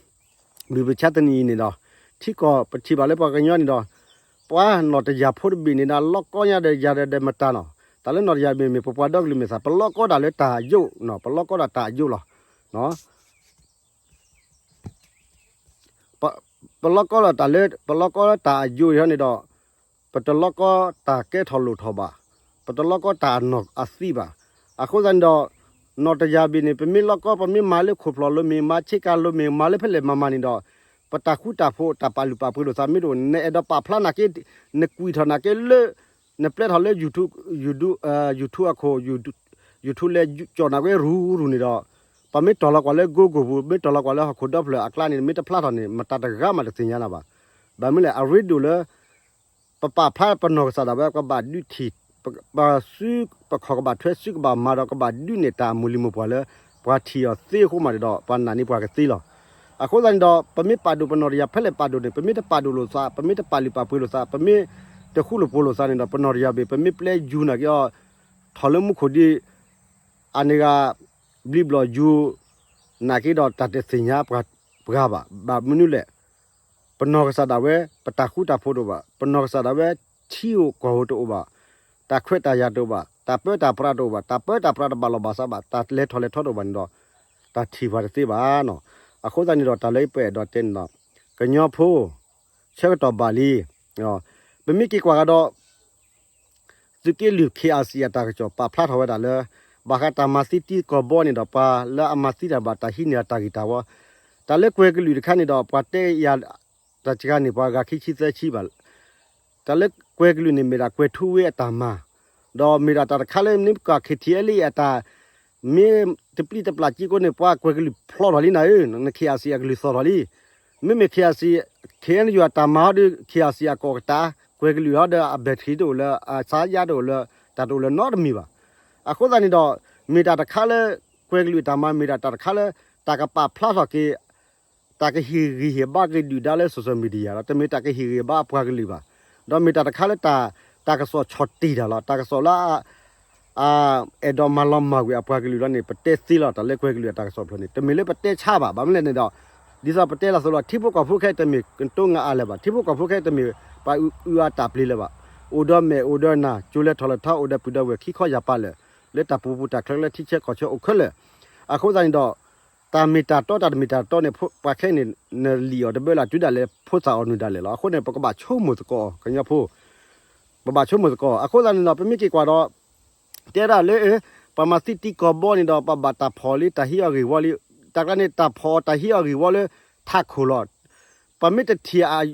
ဘုပဆါတနံၤအံၤန့ၣ်ဒီး ထံကီၢ်ပထံၣ်ဘၣ်လၢပှၤကညီန့ၣ်ဒီး ပှၤနီၢ်တယၢ်ဖိတဘ့ၣ်န့ၣ်ဒီး လီၤကီညါဒီးယၤဒီးမတၤနီၤ, တၢ်လၢနီၢ်တယၢ်မ့ၢ်မ့ၢ် ပပှၤဒီကလုာ်မ့ၢ်သး ပလီၤကီဒၣ်လၢတၢ်ယိာ်နီၤ, ပလီၤကီဒၣ်တၢ်ယိာ်လီၤ. ပလီၤကီဒၣ်တၢ်လၢ ပလီၤကီလၢတၢ်အယိာ်အံၤန့ၣ်ဒီး ပတလီၤကီတၢ်ကဲထီၣ်လိၣ်ထီၣ်ဘၣ်, ပတလီၤကီတၢ်အနီၢ်အသံဘၣ်. အဃိသတးန့ၣ်ဒီး နီၢ်တယၢ်ဘ့ၣ်န့ၣ် ပမ့ၢ်လီၤကီ ပမ့ၢ်မၤလၢခိၣ်ဖျီၣ်လိၤမ့ၢ် မၤဆ့ကၤလိၤမ့ၢ် မၤလၢဖဲလဲၣ်မၤမၤန့ၣ်ဒီး ပတၢ်ဃူတၢ်ဖိး တၢ်ပာ်လုၢ်ပာ်ပှ့ၤလိာ်သးမ့ၢ်တအိၣ် နအဲၣ်ဒိးပာ်ဖျါနာ်က့ နကွံာ်ထီၣ်နာ်က့လၢ နပျဲထီၣ်လၢ YouTube အခိၣ် YouTube လဲၤကၠီၣ်နာ်က့ရူၤရူၤန့ၣ်ဒီး ပမ့ၢ်တီၢ်လီၤကွၢ်လၢ Google ပူၤ မ့ၢ်တီၢ်လီၤကွၢ်လၢဟီၣ်ခိၣ်ဒီဖျၢၣ်အကျါန့ၣ် မ့ၢ်တဖျါထီၣ်န့ၣ် မတၤတဂၤမးတသ့ၣ်ညါနၤဘၣ်. ဘၣ်မနုၤလဲၣ် အရ့ဒိၣ်လၢ ပပာ်ဖျါပနီၢ်ကစၢ်ဒၣ်ဝဲ ပဘၣ်ဒုးထံၣ် ပစု ပခီၣ်ကဘၣ်ထွဲ စုကဘၣ်မၤဒီး ကဘၣ်ဒုးနဲၣ်တၢ်အမိၢ်လံၤမိၢ်ပှၢ်လၢ ပှၤထံၣ်အီၤသ့အဃိမးဒီး ပှၤနာ်န့ၢ်ပှၤကသ့လီၤ. အဃိသတးန့ၣ်ဒီး ပမ့ၢ်ပာ်ဒိၣ်ပနီၢ်တယၢ်ဖဲလဲၣ်ပာ်ဒိၣ်န့ၣ် ပမ့ၢ်တပာ်ဒိၣ်လိာ်သး ပမ့ၢ်တပာ်လုၢ်ပာ်ပှ့ၤလိာ်သး ပမ့ၢ်တဃူလိာ်ဖိးလိာ်သးန့ၣ်ဒီး ပနီၢ်တယၢ်ဘ့ၣ် ပမ့ၢ်ပျဲယူၤနာ်က့အီၤ ထီၣ်လၢမူခိၣ်ဒံး အန့ၣ်ဂ့ၤ ဘျံးဘျီၣ်ယူၤ နာ်က့ဒီးတၢ်တသ့ၣ်ညါပှၤဘၣ်. ဘၣ်မနုၤလဲၣ် ပနီၢ်ကစၢ်ဒၣ်ဝဲ ပတၢ်ဃူတၢ်ဖိးတအိၣ်ဘၣ်, ပနီၢ်ကစၢ်ဒၣ်ဝဲ ထံဧိၤကီၢ်ဧိၤတအိၣ်ဘၣ်, တၢ်ခွဲးတၢ်ယာ်တအိၣ်ဘၣ်, တၢ်ပၢတၢ်ပြးတအိၣ်ဘၣ်, တၢ်ပၢတၢ်ပြးတဘၣ်လီၢ်ဘၣ်စးဘၣ်, တၢ်လဲၤထီၣ်လဲၤထီတအိၣ်ဘၣ်န့ၣ်ဒီး တၢ်ထံၣ်ပှၤတသ့ဘၣ်နီၤ. အဃိသတးန့ၣ်ဒီး တၢ်လၢပအဲၣ်ဒိးတဲန့ၣ်ဒီး ကညီဖိ ဆၢကတီၢ်ဘၣ်လံ, ပမ့ၢ်က့ၤကွၢ်ကဒီး သုးက့လွံၢ် KIC အတၢ်ကစီၣ် ပာ်ဖျါထီၣ်ဝဲဒၣ်လၢ ဘၣ်ဃးတၢ်မၤသံတံၢ်ကီၢ်ဘီန့ၣ်ဒီး ပှၤလၢအမၤသံတၢ်ဘၣ် တၢ်ဟံးန့ၢ်အတၢ်ဂံၢ်တၢ်ဝီ, တၢ်လၢကွဲၤကလုာ်တခါန့ၣ်ဒီး ပှၤတဲယၤ တၢ်စှၤန့ၣ် ပှၤဂၤခံဆံသၢဆံဘၣ်. တၢ်လၢကွဲၤကလုာ်န့ၣ် မ့ၢ်ဒၣ်ကွဲၤထူဝ့အတၢ်မၤ, ဒီးမ့ၢ်ဒၣ်တၢ်တခါလၢ မ့ၢ်ကီၢ် KTLA အတၢ် မ့ၢ်တပျံၤတပျၢ်က့ကိးန့ၣ် ပှၤကွဲၤကလုာ်ဖျိးထီၣ်လံနၤဧၢ, န KIC အကလုၢ်သီၣ်ထီၣ်လံ. မ့မ့ၢ် KIC KNU အတၢ်မၤဟီဒီး KIC အကီၢ်ကတၢၢ် ကွဲၤကလုာ်ဟီဒီး အ battery တအိၣ်လၢ အဆါယါတအိၣ်လၢ တၢ်တအိၣ်လၢနီတမံၤဘၣ်. အဃိသတးန့ၣ်ဒီး မ့ၢ်တၢ်တခါလၢ ကွဲၤကလုာ်အတၢ်မၤ မ့ၢ်ဒၣ်တၢ်တခါလၢ တၢ်ကပာ်ဖျါထီၣ်က့ၤ တၢ်ကဟ့ၣ်ဂံၢ်ဟ့ၣ်ဘါက့ၤဒုၣ်ဒါလၢ social media လီၤ. တမ့ၢ်တၢ်ကဟ့ၣ်ဂံၢ်ဟ့ၣ်ဘါအပှၤကလုာ်ဘၣ်. ဒီးမ့ၢ်တၢ်တခါလၢတၢ် တၢ်ကစီၣ်ဆီၣ်တံၢ်တၢ်လီၤ. တၢ်ကစီၣ်လၢ အဲၣ်ဒိးမၤလီၤမၢ်ကွံာ်အပှၤကလုာ်လီၤန့ၣ် ပတဲသ့လီၤ. တၢ်လၢကွဲၤကလုာ်အတၢ်ကစီၣ်ဖျၢၣ်န့ၣ် တမ့ၢ်လၢပတဲဆါဘၣ်. ဘၣ်မနုၤလဲၣ်န့ၣ်ဒီး ဒ်သိးပတဲလီၤသိးလီၤ ထံဖိကီၢ်ဖိခဲအံၤတမ့ၢ်ကတိၤငါအါလၢၤဘၣ်. ထံဖိကီၢ်ဖိခဲအံၤတမ့ၢ်ပှၤအုးအါတၢ်ပျ့ၤလၢၤဘၣ်. အိၣ်ဒီးမဲာ်အိၣ်ဒီးနၢ် ကၠိလဲၤထီၣ်လဲၤထီ အိၣ်ဒီးပုၢ်ဒီးဝဲၢ်ခံခီယၢ်ပၤလၢာ် လၢတၢ်ပူၤပူၤတၢ်ချၢလၢထံဆၢကီၢ်ဆၢအိၣ်ခဲလၢာ်. အဃိသတးန့ၣ်ဒီး တၢ်မ့ၢ်တၢ်တီတၢ်တမ့ၢ်တၢ်တီန့ၣ် ပှၤခဲအံၤန့ၣ် နလံၣ်အီၤတဘၢလၢ် တုၤဒၣ်လဲာ် ဖိသၣ်အီၤနုၢ်ဒၣ်လဲာ်လီၤ. အဃိန့ၣ် ပကဘၣ်ဆိကမိၣ်သကိးအီၤ ကညီဖိ ပဘၣ်ဆိကမိၣ်သကိးအီၤ. အဃိသတးန့ၣ်ဒီး ပမ့ၢ်က့ၤကွၢ်ဒီး တဲဒၣ်လၢ ပှၤမၤသံတံၢ်ကီၢ်ဘီန့ၣ်ဒီး ပဘၣ်တၢ်ဖီၣ်လံ တၢ်ဟံးအီၤဂ့ၢ်ဝီလံ. တၢ်ကျါန့ၣ် တၢ်ဖီၣ်အီၤတၢ်ဟံးအီၤဂ့ၢ်ဝီလၢထးခိၣ်လီၤ. ပမ့ၢ်တထံၣ်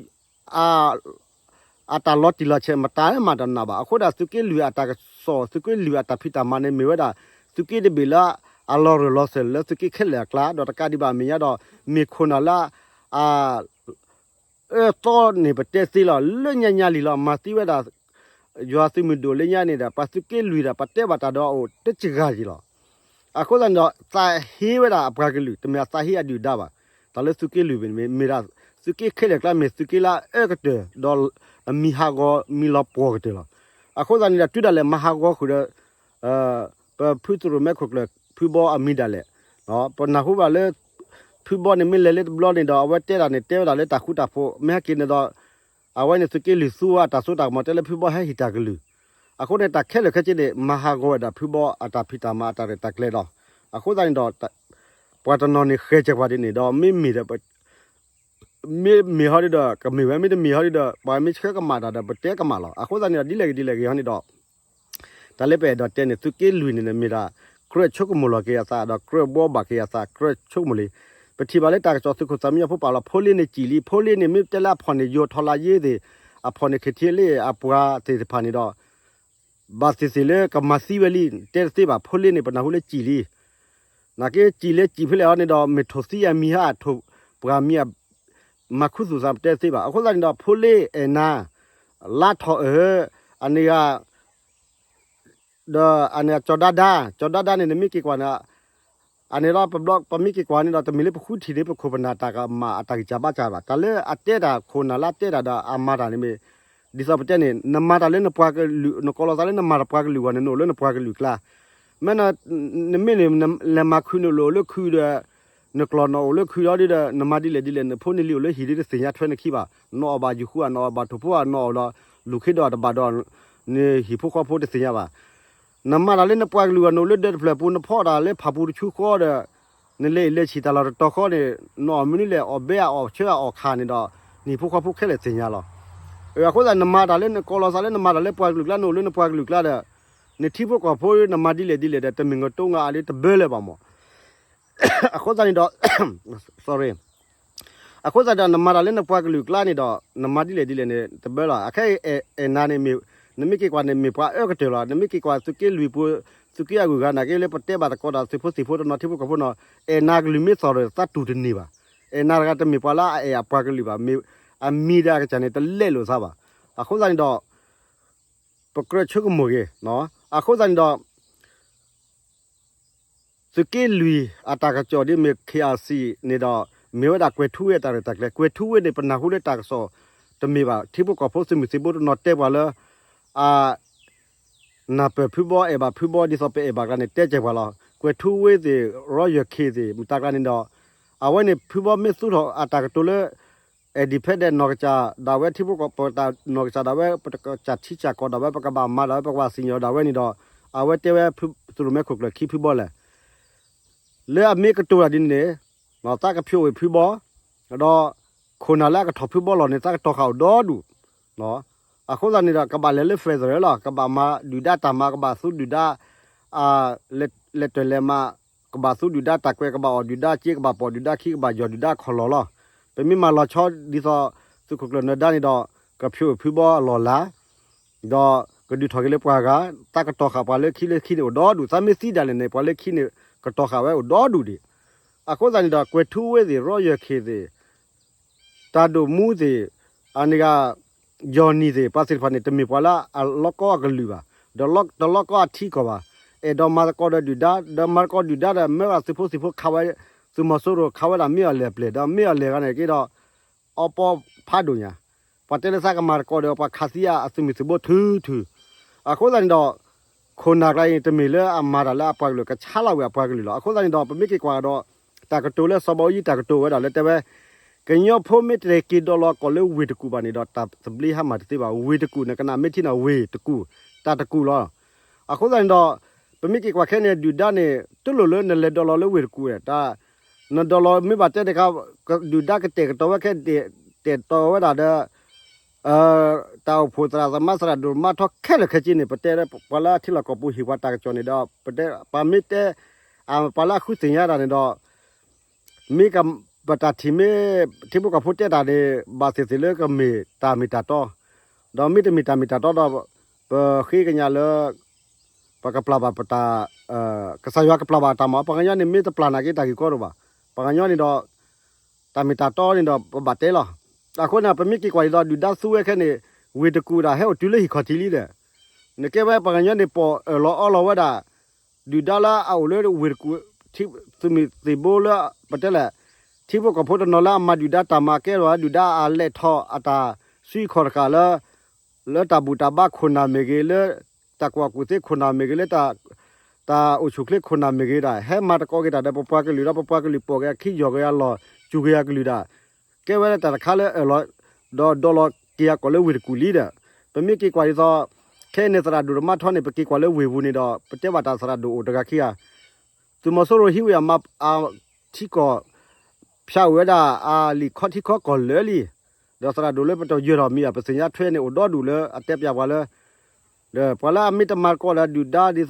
အတၢ်လီၤတံၢ်လီၤဆဲး မတၤမးတနာ်ဘၣ်. အဃိဒၣ် သုးက့လွံၢ်အတၢ်ကစီၣ် သုးက့လွံၢ်အတၢ်ဖံးတၢ်မၤန့ၣ် မ့ၢ်ဝဲဒၣ် သုးက့တဘ့ၣ်လၢ အလီၤရၢၢ်လီၤစၢၤလၢသုးက့ခဲလၢာ်အကျါ ဒီးတကးဒံးဘၣ်အမဲာ်ညါဒီး မ့ၢ်ခိၣ်နၢ်လၢ အ အၢသီန့ၣ် ပတဲသ့လီၤ. လၢညါညါလံလီၤ မၤသံဝဲဒၣ် ယွၤသုးမုၢ်ဒိၣ်လၢညါန့ၣ်ဒီး ပှၤသုးက့လွံၢ်ဒီး ပတဲဘၣ်တၢ်ဒီးအအိၣ်တစှၤက့ၤလီၤ. အဃိသတးန့ၣ်ဒီး သးဟ့ဝဲဒၣ်အပှၤကလုာ် တမ့ၢ်အသးဟ့အဒုၣ်အဒါဘၣ်. တၢ်လၢသုးက့လွံၢ်မ့ၢ် မ့ၢ်ဒၣ် သုးက့ခဲလၢာ်ကျါ မ့ၢ်သုးက့လၢအအၢကတၢၢ် ဒီးအမံၤဟးဂီၤမံၤလီၤပှီၢ်ကတၢၢ်လီၤ. အဃိသတးန့ၣ်ဒီး တုၤဒၣ်လဲာ်မၤဟးဂီၤဃုာ်ဒီး ပဖုသရိာ်မဲခိၣ်ကျၢၢ် ဖုဘီအမံၤဒၣ်လဲာ်, ပနၢ်ဟူဘၣ်လၢ ဖုဘီန့ၣ်မ့ၢ်လဲၤလၢတဘျီန့ၣ်ဒီး အဝဲတဲဒၣ်န့ၣ် တဲဝဲဒၣ်လၢတၢ်ဃူတၢ်ဖိး မ့ၢ်ဟဲက့ၤန့ၣ်ဒီး အဝဲန့ၣ်သုးက့လွံၢ်သူအတၢ်စိတၢ်ကမီၤ တဲလၢဖုဘီဟဲဟ့ၣ်တၢ်ကလုၢ်. အဃိန့ၣ် တၢ်ခဲလၢာ်ခဲဆ့န့ၣ် မၤဟးဂီၤဝဲဒၣ်ဖုဘီအတၢ်ဖံးတၢ်မၤအတၢ်ရဲၣ်တၢ်ကျဲၤလီၤ. အဃိသတးန့ၣ်ဒီး ပှၤတနီၤန့ၣ်ဃဲၤစဲးပှၤဒ်န့ၣ်ဒီး မ့မ့ၢ်ဒီး မ့မ့ၢ်ဟီဒ်ဒီး ကမ့ၢ်ဝဲ မ့တမ့ၢ်ဟီဒ်ဒီး ပှၤမ့ၢ်ဆှၢကမၣ်တၢ်ဒီး ပတဲကမၣ်လီၤ. အဃိသတးန့ၣ်ဒီး ဒ်လဲၣ်ဂ့ၤဒ်လဲၣ်ဂ့ၤဟီန့ၣ်ဒီး တၢ်လၢပအဲၣ်ဒိးတဲန့ၣ် သုးက့လွံၢ်န့ၣ် မ့ၢ်ဒၣ် ကြၢးဆိကမိၣ်လီၤက့ၤအသး ဒီးကြၢးဘှီဘၣ်က့ၤအသး ကြၢးဆိကမိၣ်လံ. ပထံၣ်ဘၣ်လၢတၢ်ကစီၣ်သုးခိၣ်သးမံညီဖိပာ်လီၤ ဖိလ့န့ၣ်စံၣ်လံ ဖိလ့န့ၣ် မ့ၢ်တဲလၢအဖီၣ်န့ၣ် ယိၤထီၣ်လၢယ့သ့ၣ် အဖီၣ်န့ၣ် ခ့ထံလ့ၣ် အပှၤသ့ၣ်တဖၣ်န့ၣ်ဒီး ဘၣ်သ့ၣ်သ့ၣ်လၢကမၤသံဝဲလံ တဲတသ့ဘၣ် ဖိလ့န့ၣ် ပနၢ်ဟူလၢစံၣ်လံ နာ်က့စံၣ်လၢစံၣ်ဖဲလဲၣ်ဟီန့ၣ်ဒီး မ့ၢ်ထိၣ်သံအမံၤဟါ ထိၣ်ပှၤမံၤ မၤခူသူၣ်သးပတဲသ့ဘၣ်. အဃိသတးန့ၣ်ဒီး ဖိလ့အဲၣ်နၤ လါထီၣ်အၢ အန့ၣ်ဂၤ ဒီးအန့ၣ်ကၠီၤဒါဒါ ကၠီၤဒါဒါန့ၣ် နမ့ၢ်က့ၤကွၢ်န့ၣ် အန့ၣ်ဒီးပဘျီ ပမ့ၢ်က့ၤကွၢ်န့ၣ်ဒီး တမ့ၢ်လၢပဃုထံၣ်န့ၣ် ပခိၣ်ပနၢ်တၢ်ကမၣ်အတၢ်ဂံၢ်စၢ်ဘါစၢ်ဘၣ်. တၢ်လၢအတဲတၢ်ခိၣ်နၢ်လၢအတဲတၢ်ဒီးအမၤတၢ်န့ၣ်မ့ၢ် ဒ်သိးပတဲန့ၣ် နမၤတၢ်လၢနပှၤကလုာ် နကိးလီၤသးလၢနမၤတၢ်ပှၤကလုာ်ဂီၢ်န့ၣ် နအိၣ်လၢနပှၤကလုာ်ကျါ မ့ၢ်နမ့ၢ်န့ၣ် လဲၤမၤခုၣ်နအိၣ်လၢခုၣ်ဒီး နကျီၢ်နအိၣ်လၢခုၣ်ဒီးဒီး နမၤဒ်လဲၣ်ဒ်လဲၣ် နဖိနလံၤအိၣ်လၢဟံၣ်ဒီးတသ့ၣ်ညါထွဲနခံဘၣ်. နအီၣ်ဘၣ်ယူၤဃုဧါ နအီၣ်ဘၣ်ထိၣ်ဖိဧါ နအီၣ်ဒီးလူၤခ့ဒီးတဘၣ်ဒီး နဟံၣ်ဖိဃီဖိတသ့ၣ်ညါဘၣ်. နမၤတၢ်လၢနပှၤကလုာ်ဂီၢ် နအိၣ်လၢဒၢးတဖျၢၣ်ပူၤ နဖီၣ်တၢ်လၢဖၣ်ပူၤတဆူဃီဒီး နလဲၤအံၤလဲၤဆံးတၢ်လီၢ်တတီၤဃီန့ၣ် နအီၣ်မနုၤလဲၣ် အီၣ်ဘဲအီၣ်ဆၢအီၣ်ခးန့ၣ်ဒီး နဟံၣ်ဖိဃီဖိခဲလၢာ်သ့ၣ်ညါလီၤ. အဃိသတး နမၤတၢ်လၢနကိးလီၤသးလၢနမၤတၢ်လၢပှၤကလုာ်ကျါ နအိၣ်လၢနပှၤကလုာ်ကျါဒီး နထံဖိကီၢ်ဖိနမၤဒ်လဲၣ်ဒ်လဲၣ်ဒီး တမ့ၢ်ငတိငါအလၢတဘၢလၢၤဘၣ်မး. အဃိသတးန့ၣ်ဒီး sorry အဃိသတးဒီး နမၤတၢ်လၢနပှၤကလုာ်ကျါန့ၣ်ဒီး နမၤဒ်လဲၣ်ဒ်လဲၣ်န့ၣ် တဘၢလီၤ. အခဲအံၤအဲၣ်နၤန့ၣ် နမ့ၢ်က့ၤကွၢ်န့ၣ်မ့ၢ်ပှၤအၢကတၢၢ်လီၤ. နမ့ၢ်က့ၤကွၢ်သုးက့လွံၢ်ပူၤ သုးက့အဂုၤအဂၤနာ်က့လၢပတဲဘၣ်တကိးဒီးသုးဖိသံၣ်ဖိတနီၤ ထံဖိကီၢ်ဖိနီၤ အဲၣ်နၤကလုၢ်မ့ၢ်သီၣ်ဒီးသးတူၢ်တန့ၢ်ဘၣ်. အဲၣ်နၤတဂၤတမ့ၢ်ပှၤလၢအအဲၣ်အပှၤကလုာ်ဘၣ်. အမံၤဒီးအကစၢ်န့ၣ် တလဲလိာ်သးဘၣ်. အဃိသတးန့ၣ်ဒီး ပကြၢးဆိကမိၣ်ဂ့ၤ, အဃိသတးန့ၣ်ဒီး သုးက့လွံၢ်အတၢ်ကစီၣ်ဒ်မ့ၢ် ခ့အၣ်စံၣ်န့ၣ်ဒီး မ့ၢ်ဝဲဒၣ်ကွဲၤထူဝ့အတၢ်ရဲၣ်တၢ်ကျဲၤ, ကွဲၤထူဝ့န့ၣ် ပနၢ်ဟူလၢတၢ်ကစီၣ်တမ့ၢ်ဘၣ်. ထံဖိကီၢ်ဖိသုးမုၢ်သံၣ်ဘိတနီၤတဲပှၤလၢ အ နၢ်ပၢၢ်ဖုဘီအဲၣ်ဘၣ်ဖုဘီဒ်သိးပအဲၣ်ဘၣ်ကျါန့ၣ် တဲကဲၤပှၤလီၤ. ကွဲၤထူဝ့သ့ၣ် ရီယၢၢ်ခ့ၣ်သ့ၣ် မတၤကျါန့ၣ်ဒီး အဝဲန့ၣ်ဖုဘီမ့ၢ်သူၣ်ထီၣ်အတၢ်ကတိၤလၢ independent နီၢ်ကစၢ်ဒၣ်ဝဲ ထံဖိကီၢ်ဖိတၢ်နီၢ်ကစၢ်ဒၣ်ဝဲ ပကစၢ်ထံကစၢ်ကီၢ်ဒၣ်ဝဲ ပကဘၣ်မၤဒၣ်ဝဲ ပကဘၣ်စံၣ်ညီၣ်ဒၣ်ဝဲန့ၣ်ဒီး အဝဲတဲဝဲသုးရိၣ်မဲခိၣ်ကျၢၢ်ခံဖုဘီလဲၣ် လၢအမ့ၢ်ကတိၤတၢ်ဒ်န့ၣ်န့ၣ် သးကဖျိးဝံၤဖုဘီ, ဒီးခိၣ်နၢ်လၢအကထီၣ်ဖုဘီလီၢ်န့ၣ် သးကတီၤဃာ်အိၣ်ဒီဒူၣ်. အဃိသတးန့ၣ်ဒီး ကဘၣ်လဲၤလၢ federal လီၤ. ကဘၣ်မၤဒုၣ်ဒါတၢ်မၤ ကဘၣ်သူဒုၣ်ဒါ လဲၤတၢၢ်လဲၤမၤ, ကဘၣ်သူဒုၣ်ဒါတၢ်ကွဲး, ကဘၣ်အီၣ်ဒုၣ်ဒါစ့, ကဘၣ်ပိာ်ဒုၣ်ဒါခံ, ကဘၣ်ယီၢ်ဒုၣ်ဒါခီၣ်လီၢ်လီၤ. ပမ့ၢ်မၤလီၤဆီဒ်သိး သုးခိၣ်ကျၢၢ်နၢၤဒါန့ၣ်ဒီး ကဖျိးဝံၤဖုဘီအလီၢ်လၤ ဒီးကဒုးထီၣ်က့ၤလၢပှၤဂၤ, သးကတီၤဃာ်ပှၤလၢခံလၢခံန့ၣ်အိၣ်ဒီဒူၣ်, သးမ့ၢ်သံဒၣ်လဲာ်န့ၣ် ပှၤလၢခံန့ၣ် ကတီၤဃာ်ဝဲအိၣ်ဒီဒူၣ်ဒံး. အဃိသတးန့ၣ်ဒီး ကွဲၤထူဝ့သ့ၣ် ရီယၢၢ်ခ့ၣ်သ့ၣ် တၢ်ဒိၣ်မူသ့ၣ်, အန့ၣ်ဂၤ ယီၢ်နံၣ်သ့ၣ် ပှၤသ့ၣ်တဖၣ်န့ၣ် တမ့ၢ်ပှၤလၢအလီၤကီအကလုာ်ဘၣ်, ဒီးတလီၤကီအထံကီၢ်ဘၣ်. အဲၣ်ဒိးမၤသကိးဒီးဒုၣ်ဒါ, ဒီးမၤသကိးဒုၣ်ဒါဒီး မ့ၢ်ဝဲဒၣ်သုးဖိသံၣ်ဖိခးဝဲ, သုးမီၤစိရိၤခးဝဲဒၣ်မ့ၢ်အီၤလဲၣ်အပျဲၢ်, ဒီးမ့ၢ်အီၤလဲၣ်ဂၤန့ၣ်က့ဒီး အီပီဖးဒိၣ်ညါ, ပှၤတဲလၢသးကမၤသကိးဒီး ပှၤခးသံအသုးမုၢ်သံၣ်ဘိထုထု. အဃိသတးန့ၣ်ဒီး ခိၣ်နၢ်ကျါအံၤ တမ့ၢ်လၢအမၤတၢ်လၢအပှၤကလုာ် ကဆါလီၤဝံၤအပှၤကလုာ်လီၤ. အဃိသတးန့ၣ်ဒီး ပမ့ၢ်က့ၤကွၢ်ဒီး တၢ်ကတိၤလၢစီၤဘးအူကၠံတၢ်ကတိၤဝဲဒၣ်လၢတဲဝဲ ကညီဖိမ့ၢ်တက့ၤဒိးလီၤကီၢ်လၢဝ့ၢ်တကူၣ်ဘၣ်န့ၣ်ဒီး တၢ်သဘျ့ဟါမၢ်တသ့ဘၣ်. ဝ့ၢ်တကူၣ်န့ၣ် ကနၣ်မ့ၢ်ထံန့ၣ် ဝ့ၢ်တကူၣ်, တၢ်တကူၣ်လီၤ. အဃိသတးန့ၣ်ဒီး ပမ့ၢ်က့ၤကွၢ်ခဲန့ၣ် ဒုၣ်ဒါန့ၣ် တလိၣ်လၢနလဲၤဒိးလီၤလၢဝ့ၢ်တကူၣ်, တၢ် နဒိးလီၤမ့ၢ်ဘၣ်တဲတခါ ဒုၣ်ဒါကတဲာ်ကတီၤဝဲခဲ တဲာ်ကတီၤဝဲဒၣ်ဒီး တၢ်အိၣ်ဖှိၣ်သရၣ်သမါသရၣ်ဒိၣ်မါထီခဲလၢာ်ခဲဆ့န့ၣ် ပတဲပှၤလၢအထံလီၢ်ကီၢ်ပူၤဟ့ၣ်ပှၤတၢ်ကစီၣ်န့ၣ်ဒီး ပတဲပှၤမ့ၢ်တဲ ပှၤလၢအဃုသ့ၣ်ညါတၢ်န့ၣ်ဒီး မ့ၢ်ကပတၢ်ထံၣ်မ့ၢ် ထံဖိကီၢ်ဖိတဲတၢ်န့ၣ် ဘၣ်သ့ၣ်သ့ၣ်လၢကမ့ၢ်တၢ်မ့ၢ်တၢ်တီ, ဒီးမ့ၢ်တမ့ၢ်တၢ်မ့ၢ်တၢ်တီဒီး ပဃ့ကညးလၢ ပကပျၢ်ဘၣ်ပတၢ် ကစၢ်ယွၤကပျၢ်ဘၣ်တၢ်မၤ ပှၤကညီန့ၣ် မ့ၢ်တပျၢ်နာ်က့တၢ်ဂ့ၢ်ကီတအိၣ်ဘၣ်. ပှၤကညီန့ၣ်ဒီး တၢ်မ့ၢ်တၢ်တီန့ၣ်ဒီး ပဘၣ်တဲလီၤ. အဃိန့ၣ် ပမ့ၢ်က့ၤကွၢ်ဒ်သိး ဒုၣ်ဒါသူဝဲခဲန့ၣ် ဝ့ၢ်တကူၣ်ဒၣ်ဟဲအိၣ်တုၤလၢဟံၣ်ခီၣ်ထံးလံဒီး နကဲဝဲပှၤကညီန့ၣ် ပိာ်အၢၣ်လီၤအီလီၤဝဲဒၣ် ဒုၣ်ဒါလၢအအိၣ်လၢဝ့ၢ်တကူၣ် သုးမုၢ်သံၣ်ဘိလၢ ပတဲလဲၣ် ထံဖိကီၢ်ဖိတနီၤလၢအမၤဒုၣ်ဒါတၢ်မၤကဲလီၤ ဒုၣ်ဒါအလဲၤထီၣ်အတၢ်စုခီၣ်တဃာ်လၢ လၢတၢ်ဘူၣ်တၢ်ဘါခိၣ်နၢ်မ့ၢ်ဂ့ၤ လၢတၢ်ကူၣ်ဘၣ်ကူၣ်သ့ခိၣ်နၢ်မ့ၢ်ဂ့ၤ လၢ တၢ်အိၣ်ဆူၣ်ချ့ခိၣ်နၢ်မ့ၢ်ဂ့ၤဒၣ် ဟဲမၤသကိးက့ၤတၢ်ဒီးပပှၤကလုာ်ဒီး ပပှၤကလုာ်ပိာ်က့ၤအခံ ယီၢ်က့ၤအလီၢ် စူၢ်က့ၤအကလုာ်ဒၣ် ကဲဝဲဒၣ်တၢ်တခါလၢအၢၣ်လီၤ ဒီးဒိးလီၤက့ၤအကီၢ်လၢဝ့ၢ်တကူၣ်လံဒီး ပမ့ၢ်က့ၤကွၢ်ဒ်သိး ခဲအံၤန့ၣ်သရၣ်ဒိၣ်တမါထီန့ၣ် ပက့ၤကွၢ်လၢဝ့ၢ်ပူၤန့ၣ်ဒီး ပတဲဘၣ်တၢ်သရၣ်ဒိၣ်အိၣ်တဂၤခံဂၤ သုးမီၤစိရိၤဟံးဝဲအမၤ အ ထံကီၢ် ဖၠးအိၣ်ဝဲဒၣ်အလံာ်ခီထံခီကီၢ်လၢာ်လံ, ဒီးသရၣ်ဒိၣ်လၢပတယၢၤထီၣ်မံၤဘၣ် ပသ့ၣ်ညါထွဲန့ၣ်အိၣ်ဒီဒူၣ်လၢအတဲပၠးပှၤလၢ ဒီးပှၤလၢအမ့ၢ်တမၤသကိးဒီးဒုၣ်ဒါဒ်သိး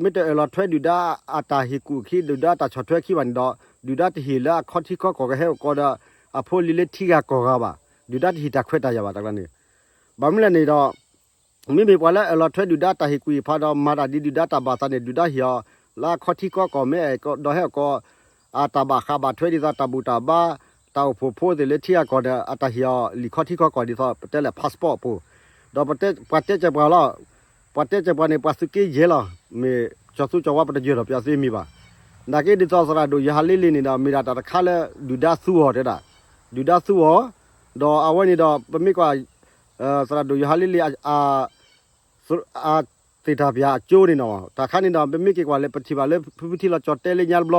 မ့ၢ်တအၢၣ်လီၤထွဲဒုၣ်ဒါအတၢ်ဟ့ၣ်ကူၣ်အခံ ဒုၣ်ဒါတၢ်ဆီၣ်ထွဲခံဘၣ်န့ၣ်ဒီး ဒုၣ်ဒါတဟ့ၣ်လၢအခီထံခီကီၢ်ကဟဲအိၣ်ကီးဒီး အဖိလံၤလၢထံဂၤကီၢ်ဂၤဘၣ်, ဒုၣ်ဒါတဟ့ၣ်တၢ်ခွဲးတၢ်ယာ်ဘၣ်တၢ်ကျါန့ၣ်. ဘၣ်မနုၤလဲၣ်န့ၣ်ဒီး မ့မ့ၢ်ပှၤလၢအၢၣ်လီၤထွဲဒုၣ်ဒါတၢ်ဟ့ၣ်ကူၣ်ဟ့ၣ်ဖးဒီးမၤတၢ်ဒ်ဒုၣ်ဒါတၢ်ဘၣ်သးန့ၣ် ဒုၣ်ဒါဟ့ၣ်အီၤ လၢအခီထံခီကီၢ်မ့ၢ်အဲၣ်ကီး ဒီးဟဲအိၣ်ကီး အတၢ်ဘၣ်ဃးဘၣ်ထွဲဒ်သိးတၢ်ဘူၣ်တၢ်ဘါ တၢ်အိၣ်ဖှိၣ်ဖိသ့ၣ်လၢထံဂၤကီၢ်ဒီး အတၢ်ဟ့ၣ်အီၤလံာ်ခီထံခီကီၢ်ဒ်သိးပတဲလဲၣ် passport အပူၤ, ဒီးပှၤတဲစၢၤပှၤလီၤ. ပှၤတဲစၢၤပှၤန့ၣ် ပှၤသုးက့ယဲၢ်လီၤ. မ့ၢ်ကၠီၤသူကၠီၤဝါပတယၢၤထီၣ်ပၠးသ့မံၤဘၣ်. နာ်က့ဒ်သိးသရၣ်ဒိၣ်ယဟးလ့လ့န့ၣ်ဒီး မ့ၢ်ဒၣ်တၢ်တခါလၢ ဒုၣ်ဒါသူအီၤတဲဒၣ်, ဒုၣ်ဒါသူအီၤ, ဒီးအဝဲန့ၣ်ဒီး ပမ့ၢ်ကွၢ် သရၣ်ဒိၣ်ယဟးလ့လ့ အသ့ၣ်တၢ်ပၠးအကၠိန့ၣ်နီၤ တၢ်ခါန့ၣ်ဒီး ပမ့ၢ်က့ၤကွၢ်လၢပထံၣ်ဘၣ်လၢဖုဖုထံလီၤကၠီၤတဲလၢညါတ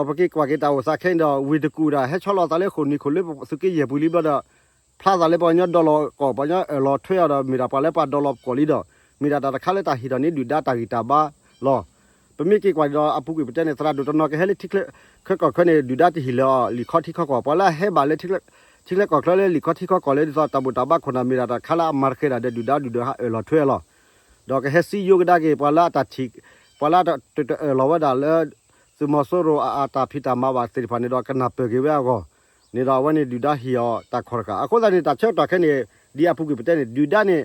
ဘျီ, ဒီးပက့ၤကွၢ်က့ၤတၢ်အိၣ်သးခဲအံၤဒီး ဝ့ၢ်တကူၣ်ဒၣ် ဟဲဆီလီၤသးလၢဃိာ်နံၤခိၣ်လၢသုးက့ယဲၢ်ပူၤလံဘျီဒီး ဖျါသးလၢပှၤကညီဒီလီၤကီၢ် ပှၤကညီအၢၣ်လီၤထွဲအီၤဒီး မ့ၢ်ဒၣ်ပှၤလၢပှၤဒီလီၤကီၢ်လံဒီး မ့ၢ်ဒၣ်တၢ်တခါလၢတၢ်ဟ့ၣ်ထီၣ်န့ၢ်ဒုၣ်ဒါတၢ်ဂံၢ်တၢ်ဘါလီၤ. ပမ့ၢ်က့ၤကွၢ်ဒီးအပူၤကွံာ်ပတဲန့ၣ် သရၣ်ဒိၣ်တနီၤကဟဲလၢထံချၢကီၢ်ချၢန့ၣ် ဒုၣ်ဒါတဟ့ၣ်လၢၤအီၤလံာ်ခီထံခီကီၢ် ပှၤလၢအဟဲဘၣ်လၢ ထံချၢကီၢ်ချၢလၢလံာ်ခီထံခီကီၢ်လၢဒ်သိးတၢ်ဘူၣ်တၢ်ဘါခိၣ်နၢ်မ့ၢ်ဒၣ်တၢ်တခါလၢအမၤတဃဲၤဒၣ်ဒီးဒုၣ်ဒါဒုၣ်ဒါအၢၣ်လီၤထွဲအီၤလီၤ. ဒီးကဟဲစံယိကဒါက့ၤ ပှၤလၢအတၢ်ထံၣ် ပှၤလၢအတၢ်တအၢၣ်လီၤဝဲဒၣ်လၢ သုးမီၤစိရိၤအတၢ်ဖံးတၢ်မၤဘၣ်သ့ၣ်တဖၣ်န့ၣ်ဒီး ကနၢ်ပၢၢ်က့ၤဝဲအဂီၢ်န့ၣ်ဒီး အဝဲန့ၣ်ဒုၣ်ဒါဟ့ၣ်အီၤတၢ်ခီၣ်တဃာ် အဃိသတးန့ၣ် တၢ်ဆၢကတီၢ်ခဲအံၤန့ၣ် ဒ်အပူၤကွံာ်ပတဲန့ၣ် ဒုၣ်ဒါန့ၣ်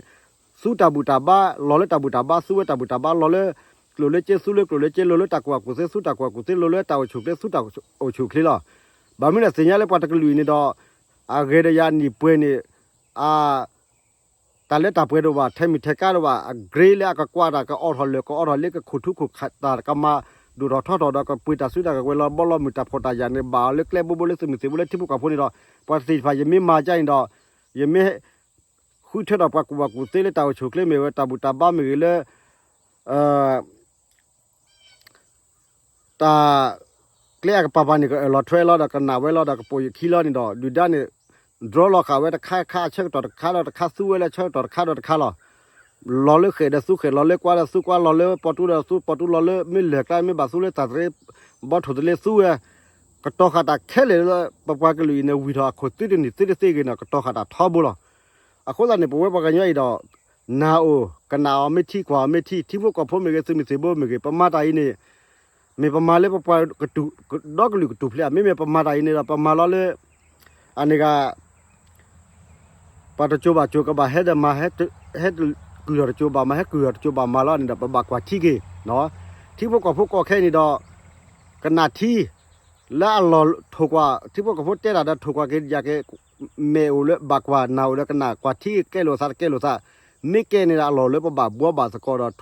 သူတၢ်ဘူၣ်တၢ်ဘါ လီၤလၢတၢ်ဘူၣ်တၢ်ဘါ သူဝဲတၢ်ဘူၣ်တၢ်ဘါ လီၤလၢ ကျိၣ်လၢစ့ သူလၢကျိၣ်လၢစ့ လီၤလၢတၢ်ကူၣ်ဘၣ်ကူၣ်သ့ သူတၢ်ကူၣ်ဘၣ်ကူၣ်သ့ လီၤလၢတၢ်အိၣ်ဆူၣ်အိၣ်ချ့ သူတၢ်အိၣ်ဆူၣ်အိၣ်ချ့လီၤ. ဘၣ်မနုၤလဲၣ်သ့ၣ်ညါလၢပှၤတကလုာ်အံၤန့ၣ်ဒီး အဂဲၤဒီးယၤနံၣ်ပှဲၤန့ၣ် အ တၢ်လၢတၢ်ပှဲၤတအိၣ်ဘၣ် ထဲမုၢ်ထဲကါတအိၣ်ဘၣ် အကြ့လၢအကကွၢ်တၢ် ကအီၣ်ထီၣ်လၢာ် ကအီထီၣ်လၢ ကခိၣ်ထူခိၣ်ခးတၢ် ကမၤဒိၣ်ထီၣ်ထီထီၣ်ဒီး ကပှ့ၤတၢ်စုတၢ်ကဝဲၤလီၤဘီလီၤမုၢ်တၢ်ဖှီၣ်တၢ်ယာ်န့ၣ် ဘၣ်အီၤလၢကျဲဘိဘိလၢသုးမုၢ်သံၣ်ဘိလၢထံဖိကီၢ်ဖိန့ၣ်ဒီး ပှၤသ့ၣ်တဖၣ် ယမ့ၢ်မၤကါန့ၣ်ဒီး ယမ့ၢ် ဃုထၢထီၣ်ပှၤကူၣ်ဘၣ်ကူၣ်သ့လၢတၢ်အိၣ်ဆူၣ်အိၣ်ချ့မ့ၢ်ဂ့ၤ တၢ်ဘူၣ်တၢ်ဘါမ့ၢ်ဂ့ၤလၢ တၢ် ကျဲအကပၤပၤန့ၣ် ကအၢၣ်လီၤထွဲလီၤဒီးကနၣ်ဝဲလီၤဒီးကပိာ်ယခံလီၤန့ၣ်ဒီး ဒုၣ်ဒါန့ၣ် ဒြီလီၤဃာ်ဝဲတခါခါအဆၢကတီၢ်တခါဒီးတခါ သူဝဲလၢအဆၢကတီၢ်တခါဒီးတခါလီၤ. လီၤလၢဃဲၣ်ဒီးသူဃဲၣ် လီၤလၢကွါဒီးသူကွါ လီၤလၢပီၣ်တူဒီးသူပီၣ်တူ လီၤလၢမ့ၢ်လဲၤကျါမ့ၢ်ဘၣ်သူလၢတၢ်သရ့ ဘီထိၣ်သလ့သူဝဲ ကတီၤဃာ်တၢ်ခဲလၢာ်လၢပပှၤကလုာ်အံၤန့ၣ် ဝံၤထီၣ်အခိၣ်သ့တနံၣ်သ့တသ့ဂ့ၤန့ၣ် ကတီၤဃာ်တၢ်ထီဘိလီၤ. အဃိသတးန့ၣ် ပဝဲပှၤကညီအံၤဒီး နၢ်အိၣ် ကနၣ်အီၤမ့ၢ်ထံ ကွၢ်အီၤမ့ၢ်ထံ ထံဖိကီၢ်ဖိမ့ၢ်ဂ့ၤ သုးမုၢ်သံၣ်ဘိမ့ၢ်ဂ့ၤ ပမၤတၢ်အံၤန့ၣ် မ့ၢ်ပမၤလၢပပှၤကတူၢ် ဒီကလုာ်ကတူၢ်ဖျဲး မ့မ့ၢ်ပမၤတၢ်အံၤန့ၣ်ဒီး ပမၤလီၤလၢ အန့ၣ်ဂ့ၤ ပှၤတစိၤဘၣ်စိၤကဘၣ်ဟဲဒီးမၤ ဟဲတကုၢ်ထီၣ်တစိၤဘၣ်မၤ ဟဲကုၢ်ထီၣ်တစိၤဘၣ်မၤလီၤန့ၣ်ဒီး ပဘၣ်ကွၢ်ထံက့ၤ ထံဖိကီၢ်ဖိကီၢ်ခဲအံၤန့ၣ်ဒီး ကနၣ်ထံ လၢအလီၢ်ထိၣ်ကွၢ် ထံဖိကီၢ်ဖိတဲတၢ်ဒီးထိၣ်ကွၢ်က့ၤယၤက့ၤ မဲာ်အိၣ်လၢဘၣ်ကွၢ် နၢ်အိၣ်လၢကနၣ် ကွၢ်ထံကဲလိာ်သးတကဲလိာ်သး မ့ၢ်ကဲန့ၣ်ဒီးအလီၢ်လၢပဘၣ်ဘှီဘၣ်သကိးဒီး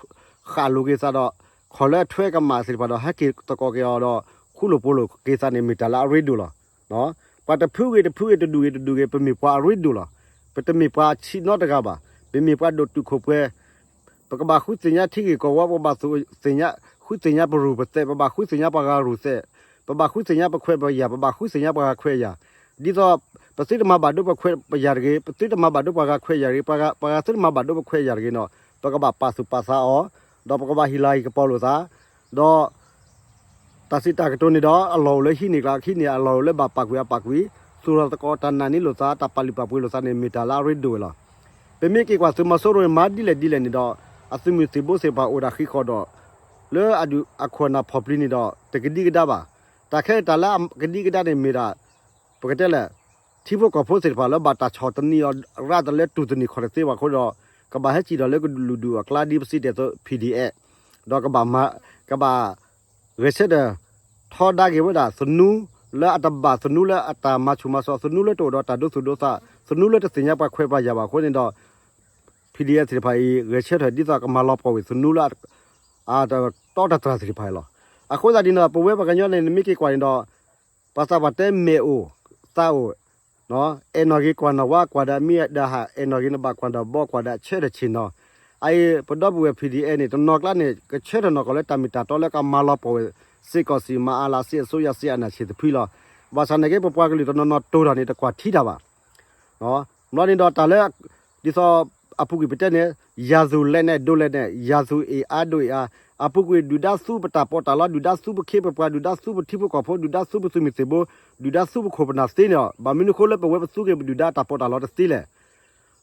ဃၣ်လိာ်က့ၤသးဒီး ခီၣ်လၢအထွဲကမၣ်သ့ၣ်တဖၣ်ဒီး ဟဲက့ၤသကိးက့ၤအီၤဒီး ဃူလိာ်ဖိးလိာ်က့ၤသးန့ၣ် မ့ၢ်တၢ်လၢအရ့ဒိၣ်လီၤ. ပှၤတဖုဂ့ၤတဖုဂ့ၤတဒူၣ်ဂ့ၤတဒူၣ်ဂ့ၤ ပမ့ၢ်ပှၤအရ့ဒိၣ်လီၤ. ပတမ့ၢ်ပှၤဆံးနီတဂၤဘၣ်. ပမ့ၢ်ပှၤဒိၣ်တုာ်ခိၣ်ပှဲၤ ပကဘၣ်ဃုသ့ၣ်ညါထံဂ့ၢ်ကီၢ်ဝီ ပကဘၣ်သ့ၣ်ညါ ဃုသ့ၣ်ညါပရူၢ်ပသဲး ပဘၣ်ဃုသ့ၣ်ညါပှၤဂၤရူၢ်သဲး ပဘၣ်ဃုသ့ၣ်ညါပခွဲးပယာ် ပဘၣ်ဃုသ့ၣ်ညါပှၤဂၤခွဲးယာ် ဒ်သိး ပသုတမၤဘၣ်ဒိပခွဲးပယာ်တဂ့ၤ ပသုတမၤဘၣ်ဒိပှၤဂၤခွဲးယာ်တဂ့ၤ ပှၤဂၤသုတမၤဘၣ်ဒိပခွဲးယာ်တဂ့ၤန့ၣ် ပကဘၣ်ပာ်သူၣ်ပာ်သးအီၤ ဒီးပကဘၣ်ဟ့ၣ်လၤဟ့ၣ်ကပီၤလိာ်သး ဒီး တၢ်စံးတၢ်ကတိၤန့ၣ်ဒီး အလီၢ်အိၣ်လၢဟံးန့ၢ်ကျါ ဟံးန့ၢ်အလီၢ်အိၣ်လၢဘၣ်ပာ်ကွံာ်အပာ်ကွံာ် သူၣ်ထီၣ်သကိးတၢ်နာ်န့ၢ်လိာ်သး တၢ်ပာ်လုၢ်ပာ်ပှ့ၤလိာ်သးန့ၣ် မ့ၢ်တၢ်လၢအရ့ဒိၣ်ဝဲလီၤ. ပမ့ၢ်က့ၤကွၢ်သုးမီၤစိရိၤမၤဒ်လဲၣ်ဒ်လဲၣ်န့ၣ်ဒီး အသုးမုၢ်သံၣ်ဘိသ့ၣ်တဖၣ်အိၣ်ဒၣ်ဃံးဃီဒီး လၢအဒုးအခိၣ်အနၢ်ဖီၣ်ပျံၤန့ၣ်ဒီး တကဒံကဒါဘၣ်. တၢ်ခဲအံၤတၢ်လၢအကဒံကဒါန့ၣ်မ့ၢ်ဒၣ် ပကတဲလဲၣ် ထံဖိကီၢ်ဖိသ့ၣ်တဖၣ်လၢဘၣ်တၢ်ဆီၣ်သနံးအီၤ ရၣ်တလၢတူၢ်သနံးခီၣ်တသ့ဘၣ်အဃိဒီး ကဘၣ်ဟဲစံၣ်ထီၣ်လၢကလုာ်ဒူၣ်အကျါဒ်ပစံးတဲာ်သိး PDF ဒီးကဘၣ်မၤ ကဘၣ် ဂဲၤဆၢထၢၣ် ထီဒါက့ၤဝဲဒၣ်သနူ လၢအတဘၣ်သနူလၢအတၢ်မၤဆူၣ်မၤစိး သနူလၢတအိၣ်ဒီးတၢ်ဒိသူၣ်ဒိသး သနူလၢတသ့ၣ်ညါပှၤခွဲးပှၤယာ်ဘၣ်အဃိန့ၣ်ဒီး PDF သ့ၣ်တဖၣ်အံၤ ဂဲၤဆၢထၢၣ်ဒ်သိးကမၤလီၤပှီၢ်ဝံၤသနူလၢ အတတီတတြၢ်သ့ၣ်တဖၣ်အံၤလီၤ. အဃိသတးဒ်န့ၣ်ဒီး ပဝဲပှၤကညီန့ၣ် နမ့ၢ်က့ၤကွၢ်န့ၣ်ဒီး ပှၤသးပှၢ်တဲမဲာ်အိၣ် သးအိၣ် အဲၣ်နီၣ်ဂ့ၤကွၢ်နီၣ်ဝါ ကွၢ်ဒီးမ့ၢ်ဒီးဟး အဲၣ်နီၣ်ဂ့ၤနဘၣ်ကွၢ်ဒီးဘီ ကွၢ်ဒီးဆၢထၢၣ်ဆ့ၣ်နီၤ. အအံၤ ပဒီပုၢ်ဝဲၢ် PDF န့ၣ် တနီၤကျါန့ၣ် ကဆၢထၢၣ်နီၢ်ကီၢ်လၢတၢ်မ့ၢ်တၢ်တီလၢကမၤလီၤပှီၢ်ဝဲ စစ်ကောင်စီ မအလ စစ်အစိုးရ စစ်အာဏာရှင် တဖုလီၤ. ဘၣ်ဆၣ်နာ်က့ ပပှၤကလုာ်တနီၤနီၤတိၢ်ထီၣ်န့ၣ် တကွၢ်ထံတၢ်ဘၣ်. ဘျီန့ၣ်ဒီးတၢ်လၢ ဒ်သိး အပူၤကွံာ်ပတဲန့ၣ် ရာဇဝတ်လက်နက် ဒိးလက်နက် ရာဇဝတ်အင်အား ဒိးအင်အား အပူၤကွံာ်ဒုၣ်ဒါသူပတၢ်ပီးတၢ်လီ ဒုၣ်ဒါသူပခ့ပပှၤ ဒုၣ်ဒါသူပထံဖိကီၢ်ဖိ ဒုၣ်ဒါသူပသုးမုၢ်သံၣ်ဘိ ဒုၣ်ဒါသူပခိၣ်ပနၢ်သ့န့ၣ်လီၤ. ဘၣ်မနုၤအဃိလၢပဝဲပသူက့ၤပဒုၣ်ဒါတၢ်ပီးတၢ်လီတသ့လဲၣ်.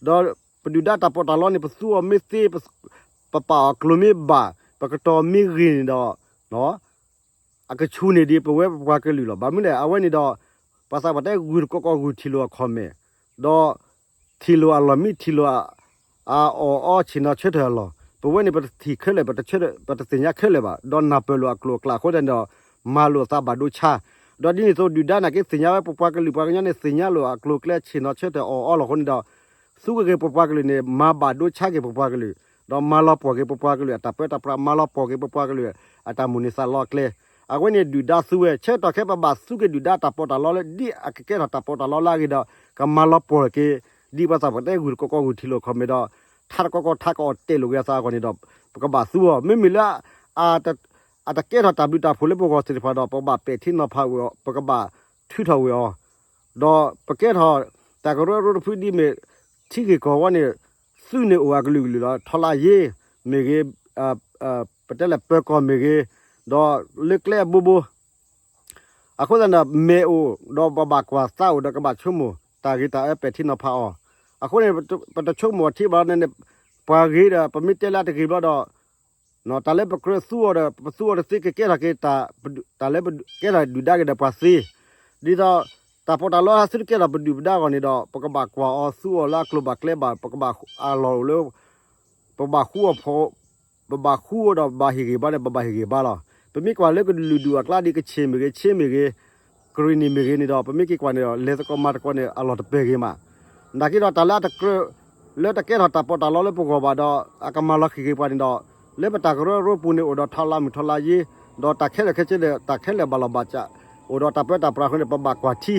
ဒီးပဒုၣ်ဒါတၢ်ပီးတၢ်လီန့ၣ် ပသူအီၤမ့ၢ်သ့, ပပာ်အီၤကျိၤမ့ၢ်ဘၣ်, ပကတီၤမ့ၢ်ဂ့ၤန့ၣ်ဒီး အကဆူၣ်န့ၢ်ဒံးပဝဲပပှၤကလုာ်လီၤ. ဘၣ်မနုၤလဲၣ် အဝဲန့ၣ်ဒီး ပှၤသးပှၢ်တဲဂုၢ်တကိးကိးဂုၢ်ထံၣ်လိာ်အခီၣ်မဲာ်, ဒီးထံၣ်လိာ်အလီၢ်မ့ၢ်ထံၣ်လိာ် အအီၣ်အီဆ့ၣ်နီၤဆၢထၢၣ်အလီၢ်, ပဝဲန့ၣ်ပတထံၣ်ခဲလၢာ် ပတသ့ၣ်ညါခဲလၢာ်ဘၣ်, ဒီးနၢ်ပၢၢ်လိာ်အကျိၤအကျဲအဃိသတးန့ၣ်ဒီး မၤလိာ်အသးဘၣ်ဒိဆါ, ဒီးဒ်န့ၣ်အသိးဒုၣ်ဒါနာ်က့သ့ၣ်ညါဝဲပပှၤကလုာ်ပှၤကညီန့ၣ် သ့ၣ်ညါလိာ်အကျိၤအကျဲဆ့ၣ်နီၤဆၢထၢၣ်အီၣ်အီလီၢ်အဃိန့ၣ်ဒီး သူက့ၤက့ၤပပှၤကလုာ်န့ၣ် မၤဘၣ်ဒိဆါက့ၤပပှၤကလုာ်, ဒီးမၤလီၤပှီၢ်က့ၤပပှၤကလုာ်အတၢ်ပၢတၢ်ပြး, မၤလီၤပှီၢ်က့ၤပပှၤကလုာ်အတၢ်မိၣ်န့ၢ်သးလီအကျဲ. အဝဲန့ၣ်ဒုၣ်ဒါသူဝဲ, ဆၢကတီၢ်ခဲပဘၣ်သူက့ၤဒုၣ်ဒါတၢ်ပီးတၢ်လီလၢ ဒ်အကကဲထီၣ်တၢ်ပီးတၢ်လီလၢအဂ့ၤဒီး ကမၤလီၤပှီၢ်က့ၤ ဒ်ပှၤသးပှၢ်တဲဂုၢ်တကိးကိးဂုၢ်ထံၣ်လိာ်အခီၣ်မဲာ်ဒီး ထးတကိးကိးထးကအီၣ်တဲာ်လိာ်က့ၤအသးအဂီၢ်န့ၣ်ဒီး ပကဘၣ်သူအီၤ. မ့မ့ၢ်လၢ အတကဲထီၣ်တၢ်ဘျုးတၢ်ဖှိၣ်လၢပဂီၢ်သ့ၣ်တဖၣ်ဒီး ပကဘၣ်ပဲာ်ထံနီၤဖးဝဲအီၤ, ပကဘၣ်ထုးထီၣ်ဝဲအီၤ, ဒီးပကဲထီၣ်တၢ်ကရၢကရိတဖုဒ်မ့ၢ် ထံဂ့ၢ်ကီၢ်ဝီန့ၣ် သုးန့ၣ်အိၣ်အကလုာ်ကလုာ်လီၤ. ထီလါယ့မ့ၢ်ဂ့ၤ, ပတဲလၢပၢၤကီၢ်မ့ၢ်ဂ့ၤ, ဒီးလၢကျဲအဘိဘိ အဃိသတးန့ၣ်ဒီး မဲာ်အိၣ်ဒီးပဘၣ်ကွၢ်, သးအိၣ်ဒီးကဘၣ်ဆိကမိၣ်, တၢ်ဂ့ၤတၢ်အၢပဲာ်ထံနီၤဖးအီၤ. အဃိန့ၣ် ပတဆိကမိၣ်အီၤထံဘၣ်န့ၣ် ပှၤဂ့ၤဒီး ပမ့ၢ်တဲလၢအတဂ့ၤဘျီဒီး တၢ်လၢပကြၢးသူအီၤဒီး ပသူအီၤတသ့ ကကဲထီၣ်က့ၤ တၢ်လၢပကဲထီၣ်ဒုၣ်ဒါက့ၤဒီးပှၤသ့, ဒ်သိး တၢ်ပီးတၢ်လီဟးသုတကဲထီၣ်ပဒုၣ်ပဒါအဂီၢ်န့ၣ်ဒီး ပကဘၣ်ကွၢ်အီၤ သူအီၤလၢအကျိၤဘၣ်ကျဲဘၣ်, ပကဘၣ်အလီၢ်အိၣ်လၢ ပဘၣ်ဃူအီၤ ပဘၣ်ဃူအီၤဒီးဘၣ်ဟ့ၣ်ဂံၢ်ဘါန့ၣ် ပဘၣ်ဟ့ၣ်ဂံၢ်ဘါလီၤ. ပမ့ၢ်ကွၢ်လၢကလုာ်ဒူၣ်အကျါဒ်ကချ့ၣ်မ့ၢ်ဂ့ၤ, ချ့ၣ်မ့ၢ်ဂ့ၤ, ကရံၣ်နံၣ်မ့ၢ်ဂ့ၤန့ၣ်ဒီး ပမ့ၢ်က့ၤကွၢ်န့ၣ်ဒီး လဲၤသကိးမၤသကိးန့ၣ် အလီၢ်တပၢၢ်ဂ့ၤမး. နာ်က့ဒီးတၢ်လၢအတကြၢး လၢတကဲထီၣ်တၢ်ပီးတၢ်လီလၢပဂီၢ်ဘၣ်ဒီး အကမၤလီၤဃံၤက့ၤပှၤန့ၣ်ဒီး လၢပတၢ်ကရၢကရိပူၤန့ၣ် အိၣ်ဒီးထီလါမုၢ်ထီလါယ့, ဒီးတၢ်ခဲလၢာ်ခဲဆ့ဒီး တၢ်ခဲလၢာ်ဘၣ်လီၤဘၣ်စး, အိၣ်ဒီးတၢ်ပၢတၢ်ပြးအဃိန့ၣ် ပဘၣ်ကွၢ်ထံ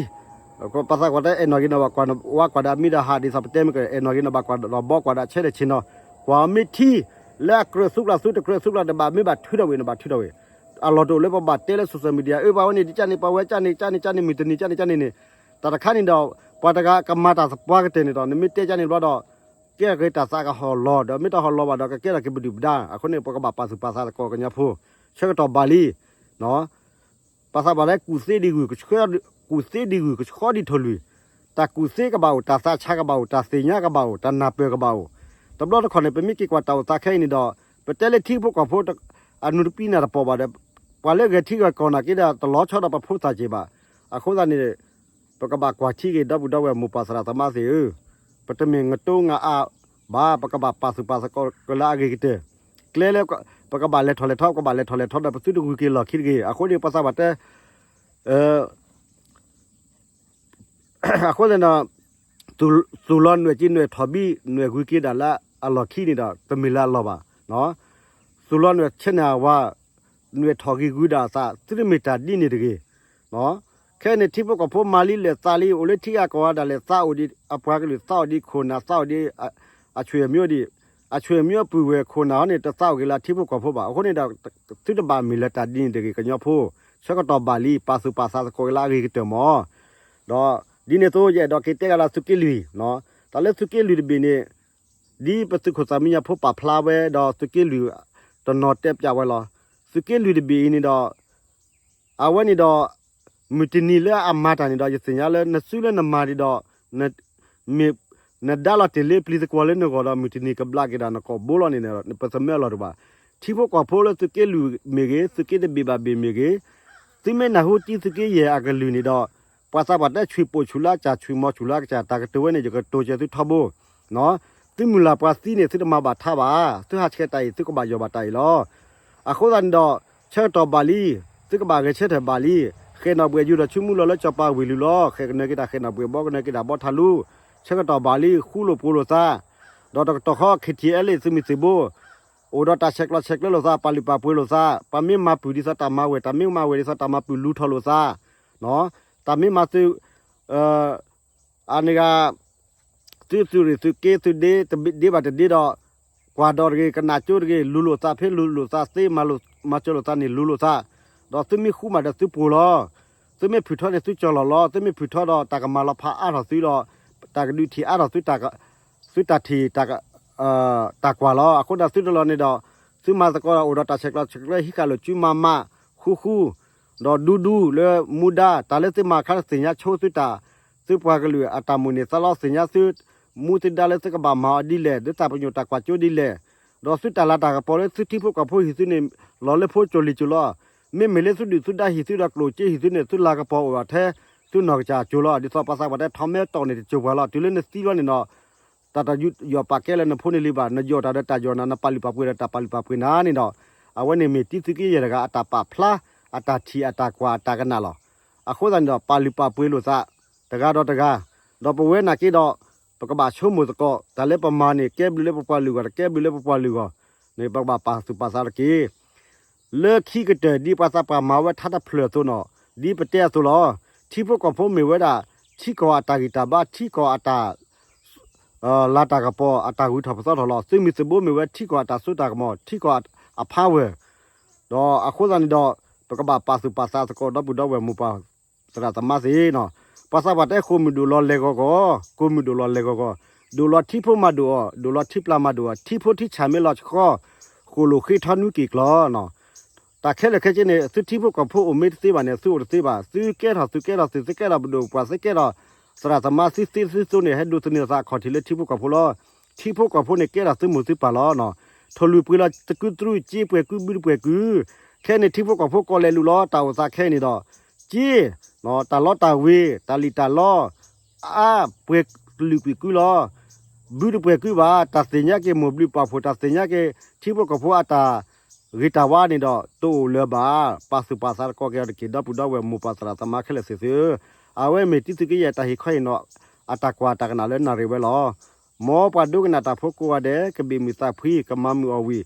ပှၤသးကွၢ်တဲအဲၣ်နီၣ်ဂ့ၤနီၣ်ဘၣ်ကွၢ်ဝါကွၢ်ဒီးမံဒီးဟး ဒ်သိးပတဲမ့ၢ်ကအဲၣ်နီၣ်ဂ့ၤနီၣ်ဘၣ်ကွၢ်ဒီးဘီကွၢ်ဒီးဆဲးဒီးဆ့ၣ်နီၤ, ကွၢ်မ့ၢ်ထံ လၢအကြၢးသူကျါ သုတကြၢးသူကျါဒီး ဘၣ်မ့ၢ်ဘၣ်ထုးထီၣ်ဝဲန့ၣ် ဘၣ်ထုးထီၣ်ဝဲ. အလီၢ်တအိၣ်လၢပဘၣ်တဲလၢ social media အၢ ပှၤဝဲန့ၣ်ဒ်ကၢ်န့ၣ် ပှၤဝဲကၢ်န့ၣ် ကၢ်န့ၣ် ကၢ်န့ၣ် မုၢ်တနံၤကၢ်န့ၣ် ကၢ်န့ၣ်န့ၣ်, တၢ်တခါန့ၣ်ဒီး ပှၤတဂၤကမၤတၢ်သပှၢ်ကတၢၢ်န့ၣ်ဒီး နမ့ၢ်တဲကၢ်န့ၣ်ဘျီဒီး ကဲထီၣ်က့ၤတၢ်သးကဟီၣ်လီၤ ဒီးမ့ၢ်တဟီၣ်လီၤဘၣ်ဒီး ကကဲထီၣ်က့ၤပဒုၣ်ပဒါ. အဃိန့ၣ် ပကဘၣ်ပာ်သူၣ်ပာ်သးသကိးကညီဖိ ဆၢကတီၢ်ဘၣ်လံ ပှၤသးပှၢ်လၢကူၣ်သ့ဒံးဂုၢ်, ကူၣ်သ့ဒံးဂုၢ်ကဆှီဒံးထိၣ်လွံၢ်, တၢ်ကူၣ်သ့ကဘၣ်အိၣ်, တၢ်သးဆါကဘၣ်အိၣ်, တၢ်သ့ၣ်ညါကဘၣ်အိၣ်, တၢ်နၢ်ပၢၢ်ကဘၣ်အိၣ်. တဘျီတခီၣ်န့ၣ် ပမ့ၢ်က့ၤကွၢ်တၢ်အိၣ်သးခဲအံၤန့ၣ်ဒီး ပတဲလၢထံဖိကီၢ်ဖိ အနူတပံးနၢ်တပီၢ်ဘၣ်ဒီး ပှၤလၢဂဲၤထံဂဲၤကီၢ်နာ်က့ဒီး တလီၤဆီဒီးပဖိသၣ်က့ၤဘၣ်. အဃိသတးန့ၣ် ပကဘၣ်ကွၢ်ထံက့ၤ ဒီပုၢ်ဒီဝဲၢ်မိၢ်ပၢ်သရၣ်သမါသ့ၣ်ဧၢ, ပတမ့ၢ်ငတိငါအါဘၣ်, ပကဘၣ်ပာ်သူၣ်ပာ်သကိးကလၢအဂ့ၤကတၢၢ်. ကျဲလၢ ပကဘၣ်လဲၤထီၣ်လဲၤထီ ပကဘၣ်လဲၤထီၣ်လဲၤထီဒီး ပသုတဂုၤက့ၤလီၢ်ခံတဂ့ၤ. အဃိန့ၣ် ပှၤသးပှၢ်တဲ အဃိန့ၣ်ဒီး သူၣ်လီၤနွဲၣ်က့ၤနွဲၣ်ထီၣ်ဘံၣ် နွဲၣ်ဂုၤက့ၤဒၣ်လၢအလီၢ်ခံန့ၣ်ဒီး တမ့ၢ်လၢအလီၢ်ဘၣ်. သူၣ်လီၤနွဲၣ်ဆဲးန့ၢ်အဝၤ နွဲၣ်ထီၣ်ဂ့ၤဂုၤဒၣ်အသး သုတမ့ၢ်တၢ်ဒ်န့ၣ်တဂ့ၤ. ခဲအံၤန့ၣ် ထံဖိကီၢ်ဖိမၤလံလဲၣ်သးလံ အိၣ်လၢထံဂၤကီၢ်ဂၤဒၣ်လဲာ် သးအိၣ်ဒံးအပှၤကလုာ် သးအိၣ်ဒံးခိၣ်နၢ် သးအိၣ်ဒံး အဆွေမျိုးဒံး, အဆွေမျိုးပုၢ်ဝဲၢ်ခိၣ်နၢ်ဟီန့ၣ် တသးအိၣ်က့ၤလၢထံဖိကီၢ်ဖိဘၣ်. အဃိန့ၣ်ဒီး သုတဘၣ်မ့ၢ်လၢတၢ်ဒ်န့ၣ်တဂ့ၤ ကညီဖိ, ဆၢကတီၢ်ဘၣ်လံ ပာ်သူၣ်ပာ်သးသကိးက့ၤလၢအဂ့ၤကတၢၢ်မး. ဒီးဒ်န့ၣ်အသိး ယအဲၣ်ဒိးက့ၤတဲဂၤလၢသုးက့လွံၢ်, တၢ်လၢသုးက့လွံၢ်တဘ့ၣ်န့ၣ် ဒ်ပသုးခိၣ်သးမံညီဖိပာ်ဖျါဝဲဒီးသုးက့လွံၢ်တနီၤတဲပၠးဝဲလီၤ. သုးက့လွံၢ်တဘ့ၣ်အံၤန့ၣ်ဒီး အဝဲန့ၣ်ဒီး မုၢ်တနံၤလၢအမၤတၢ်န့ၣ်ဒီး ယသ့ၣ်ညါလၢနစုလၢနမၤဒံးဒီး မ့ၢ်နဒါလီၤတ့ၢ်လၢပျံၤသကွီၤလၢနဂီၢ်ဒီး မုၢ်တနံၤကဘျးက့ၤဒၣ်နကိာ်ဘိလီၤန့ၣ် ပသမၢအလီၢ်တအိၣ်ဘၣ်. ထံဖိကီၢ်ဖိလၢသုးက့လွံၢ်မ့ၢ်ဂ့ၤ သုးက့တဘ့ၣ်ဘၣ်ဘ့ၣ်မ့ၢ်ဂ့ၤ, သုမ့ၢ်နၢ်ဟူတံၤသုးက့ယဲၢ်အကလုၢ်န့ၣ်ဒီး ပှၤသးပှၢ်တဲဆွံၣ်ပိာ်ဆူၣ်လၢအကစၢ် ဆွံၣ်မီၤဆူၣ်လၢအကစၢ် တၢ်ကတိၤဝဲန့ၣ် ယကတိၤစၢၤသုထီဘိ သုမုၢ်လၢ်ပှၤသံန့ၣ် သုတမၤဘၣ်ထါဘၣ်, သုဟးဆှဲးတၢ်အံၤ သုကဘၣ်ယီၢ်ဘၣ်တၢ်အံၤလီၤ. အဃိသတးန့ၣ်ဒီး ဆၢကတီၢ်ဘၣ်လံ, သုကဘၣ်ဂဲၤဆၢထၢၣ်ဘၣ်လံ, ဃဲၣ်နီၣ်ဘှဲၣ်ယူၤဒီးဆူမုၢ်လီၤလၢစီၤပၤဝ့ၢ်လူၤလီၤ, ဃဲၣ်ကနၢၤက့ၤတၢ်ဃဲၣ်နီၣ်ဘှဲၣ် ဘီကနၢၤက့ၤတၢ်ဘီထးလူ, ဆၢကတီၢ်ဘၣ်လံ ဃူလိာ်ဖိးလိာ်သး, ဒီးတကတီၢ်ဃီ ခ့ၣ်ထံၣ်အဲလ့ၣ် သုးမုၢ်သံၣ်ဘိ အိၣ်ဒီးတၢ်ဆဲးကျိးဆဲးကျၢလိာ်သး ပာ်လုၢ်ပာ်ပှ့ၤလိာ်သး, ပှၤမ့ၢ်မၤပုၢ်ဒ်သိးတၢ်မၤဝဲၢ် တၢ်မ့ၢ်မၤဝဲၢ်ဒ်သိးတၢ်မၤပုၢ်လူၤထီၣ်လိာ်သး, တၢ်မ့ၢ်မၤသု အန့ၣ်ဂ့ၤ သုသုးရ့ၣ်သုးက့သုးဒ့ တဒ့ဘၣ်တဒ့ဒီး ကွၢ်ဒီးတဂ့ၤ ကနၣ်ကၠိတဂ့ၤ လူၤလိာ်သး ဖဲလူၤလိာ်သးသ့ မၤစၢၤလိာ်သးန့ၣ် လူၤလိာ်သး, ဒီးသုမ့ၢ်ဃူမးဒီးသုပှိၤလီၤ. သုမ့ၢ်ဖုၣ်ထီန့ၣ်သုကၠီၢ်လီၤလီၤ. သုမ့ၢ်ဖုၣ်ထီဒီးတၢ်ကမၤလီၤဖးအါထီၣ်သုဒီး တၢ်ကဒုးထံၣ်အါထီၣ်သု သုတၢ်ထံၣ် တၢ်ကွၢ်လီၤ. အဃိဒီးသုတလီၤန့ၣ်ဒီး သုမၤသကိးဒီးအိၣ်ဒီးတၢ်ဆဲးကျိးဆဲးကျၢ ဟံးဃာ်လိာ်စုမၤမး ဃူဃူ ဒီးဒူဒူလၢမူဒါ တၢ်လၢသုမၤအခါန့ၣ် သ့ၣ်ညါဆိသုတၢ် သုပှၤကလုာ်အတၢ်မိၣ်န့ၢ်သးလီ သ့ၣ်ညါသု မူသုဒါလၢသုကဘၣ်မၤအီၤဒ်လဲၣ် သုတၢ်ပညိၣ်တၢ်ကွၢ်စိဒ်လဲၣ်, ဒီးသုတၢ်လၤတၢ်ကပီၤလၢသုထံဖိကီၢ်ဖိဟံၣ်သုန့ၣ် လီၤလၢဖိကၠိၤလံၤကၠိၤလီၤ. မ့မ့ၢ်လၢသုဒုၣ်သုဒါဟံၣ်သုဒီးကျိၣ်စ့ဟံၣ်သုန့ၣ် သုလၤကပီၤအိၣ်ဒီးထဲ သုနီၢ်ကစၢ်ကၠိၤလီၤ. ဒ်သိးပှၤသးပှၢ်တဲ ထီးမဲတီၢ်န့ၣ်တစိၤပှၤလီၤ. တုၤလၢနသံလီၤန့ၣ်ဒီး တၢ်တယိးပာ်ကဲလၢနဖိန့ၣ်လံဘၣ်, နယိးတၢ်ဒီးတၢ်ယိးနၤ နပာ်လုၢ်ပာ်ပှ့ၤဒီးတၢ်ပာ်လုၢ်ပာ်ပှ့ၤနၤန့ၣ်ဒီး အဝဲန့ၣ်မ့ၢ်တံသုးက့ယဲၢ်တဂၤအတၢ်ပာ်ဖျါ အတၢ်ထံၣ်အတၢ်ကွၢ်အတၢ်ကနၣ်လီၤ. အဃိသတးန့ၣ်ဒီး ပာ်လုၢ်ပာ်ပှ့ၤလိာ်သး တဂၤဒီးတဂၤ, ဒီးပဝဲနာ်က့ဒီး ပကဘၣ်ဆိကမိၣ်သကိး တၢ်လၢပမၤန့ၣ် ကဲဘျုးလၢပပှၤလုၢ်ဂီၢ် တကဲဘျုးလၢပပှၤလုၢ်ဂီၢ်န့ၣ် ပကဘၣ်ပာ်သူၣ်ပာ်သးတက့ၢ်. လၢခံကတၢၢ်ဒ်ပှၤသးပှၢ်မၤဝဲထါတဖျၢၣ်အသိးနီၤ, ဒ်ပတဲအသိးလီၤ. ထံဖိကီၢ်ဖိမ့ၢ်ဝဲဒၣ် ထံကီၢ်အတၢ်ဂံၢ်တၢ်ဘါ ထံကီၢ်အတၢ် လၤတၢ်ကပီၤ အတၢ်ဂုၤထီၣ်ပသီထီၣ်လီၤ. သုးမုၢ်သံၣ်ဘိမ့ၢ်ဝဲထံကီၢ်အတၢ်စိတၢ်ကမီၤ ထံကီၢ်အpower, ဒီးအဃိသတးန့ၣ်ဒီး ပကဘၣ်ပာ်သူၣ်ပာ်သးသကိး ဒီပုၢ်ဒီဝဲၢ်မိၢ်ပၢ်သရၣ်သမါသ့ၣ်နီၤ. ပှၤသးပှၢ်တဲ ဃိာ်မုၢ်ဒိၣ်လီၤလဲၤဂီၤဂီၤ, ကိာ်မုၢ်ဒိၣ်လီၤလဲၤဂီၤဂီၤ, ဒိၣ်လီၤထံဖိမၤဒိၣ်အီၤ, ဒိၣ်လီၤထံပျၢ်မၤဒိၣ်အီၤ, ထံဖိထံဆၣ်မ့ၢ်လီၤဆှီ ဃိာ်လိာ်ဃ့ထီနွံက့ၤကျီၤနီၤ. တၢ်ခဲလၢာ်ခဲဆ့န့ၣ် သုထံဖိကီၢ်ဖိအိၣ်မ့ၢ်တသ့ဘၣ်န့ၣ် သုအိၣ်တသ့ဘၣ်. သုကဲထီၣ်သုးကဲထီၣ်သုး သုကဲထီၣ်ပဒိၣ်ပပှၢ် သုကဲထီၣ်သရၣ်သမါ သုသ့သုသိးန့ၣ် ဟဲဒိးသန့ၤသးအခီၣ်ထံးလၢထံဖိကီၢ်ဖိလီၤ. ထံဖိကီၢ်ဖိန့ၣ် ကဲထီၣ်သုမိၢ်သုပၢ်လီၤနီၤ. ထိၣ်လွံၢ်ပှ့ၤလီၤတကုတြူၢ် စ့ပှဲၤကုဘုတပှဲၤကု, ခဲအံၤန့ၣ် ထံဖိကီၢ်ဖိကီၢ်လဲၤလူၤလီၤ တၢ်အိၣ်သးခဲအံၤန့ၣ်ဒီး စ့ တၢ်လီတၢ်ဝ့ၤ တၢ်လံၣ်တၢ်လီ အါပှဲၤတလုာ်ကွံာ်ကုလီၤ. ဘုတပှဲၤကုဘၣ် တၢ်သ့ၣ်ညါက့ၤမိၢ်ဘျုးပှၢ်ဖှိၣ် တၢ်သ့ၣ်ညါက့ၤ ထံဖိကီၢ်ဖိအတၢ်ဂ့ၤတၢ်ဝါန့ၣ်ဒီး တအိၣ်လၢၤဘၣ်. ပာ်သူၣ်ပာ်သးသကိးက့ၤအီၤတက့ၢ် ဒီပုၢ်ဒီဝဲၢ်မိၢ်ပၢ်သရၣ်သမါခဲလၢာ်သ့ၣ်သုဧၢ. အဝဲမ့ၢ်တံသုးက့ယဲၢ်တၢ်ဟ့ၣ်ခီဟ့ၣ်နီၤ အတၢ်ကွၢ်တၢ်ကနၣ်လၢနၣ်ရံၣ်ဝဲလီၤ. မ်ပှၤဒိကနၣ်တၢ်ဖိကိးဂၤဒဲး ကဘၣ်မုာ်သးဖှံ ကမၤမုာ်အီၣ်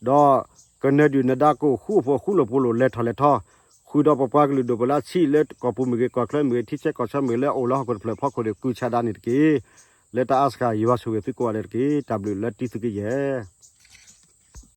ဝံၤ ဒီးကနၢၤဒုၣ်နၢၤဒါ ကအိၣ်ဃူအိၣ်ဖိး ဃူလိာ်ဖိးလိာ် လဲၤထီၣ်လဲၤထီ, ဃုာ်ဒီးပပှၤကလုာ်ဒိၣ်ပှၤလၢအဆံး လၢကီၢ်ပူၤမ့ၢ်ဂ့ၤ ကီၢ်ချၢမ့ၢ်ဂ့ၤ ထံဆၢကီၢ်ဆၢမ့ၢ်ဂ့ၤ လၢအအိၣ်လၢဟီၣ်ခိၣ်တဖျၢၣ်ဖီခိၣ်န့ၣ် ကုၢ်ဆါဒါန့ၣ်တက့ၢ်. လၢတၢ်အါစှၤ ယွၤဆိၣ်ဂ့ၤသုကိးဂၤဒဲးတက့ၢ်. တၢ်ဘျုးလၢတံသုးက့ယဲၢ်.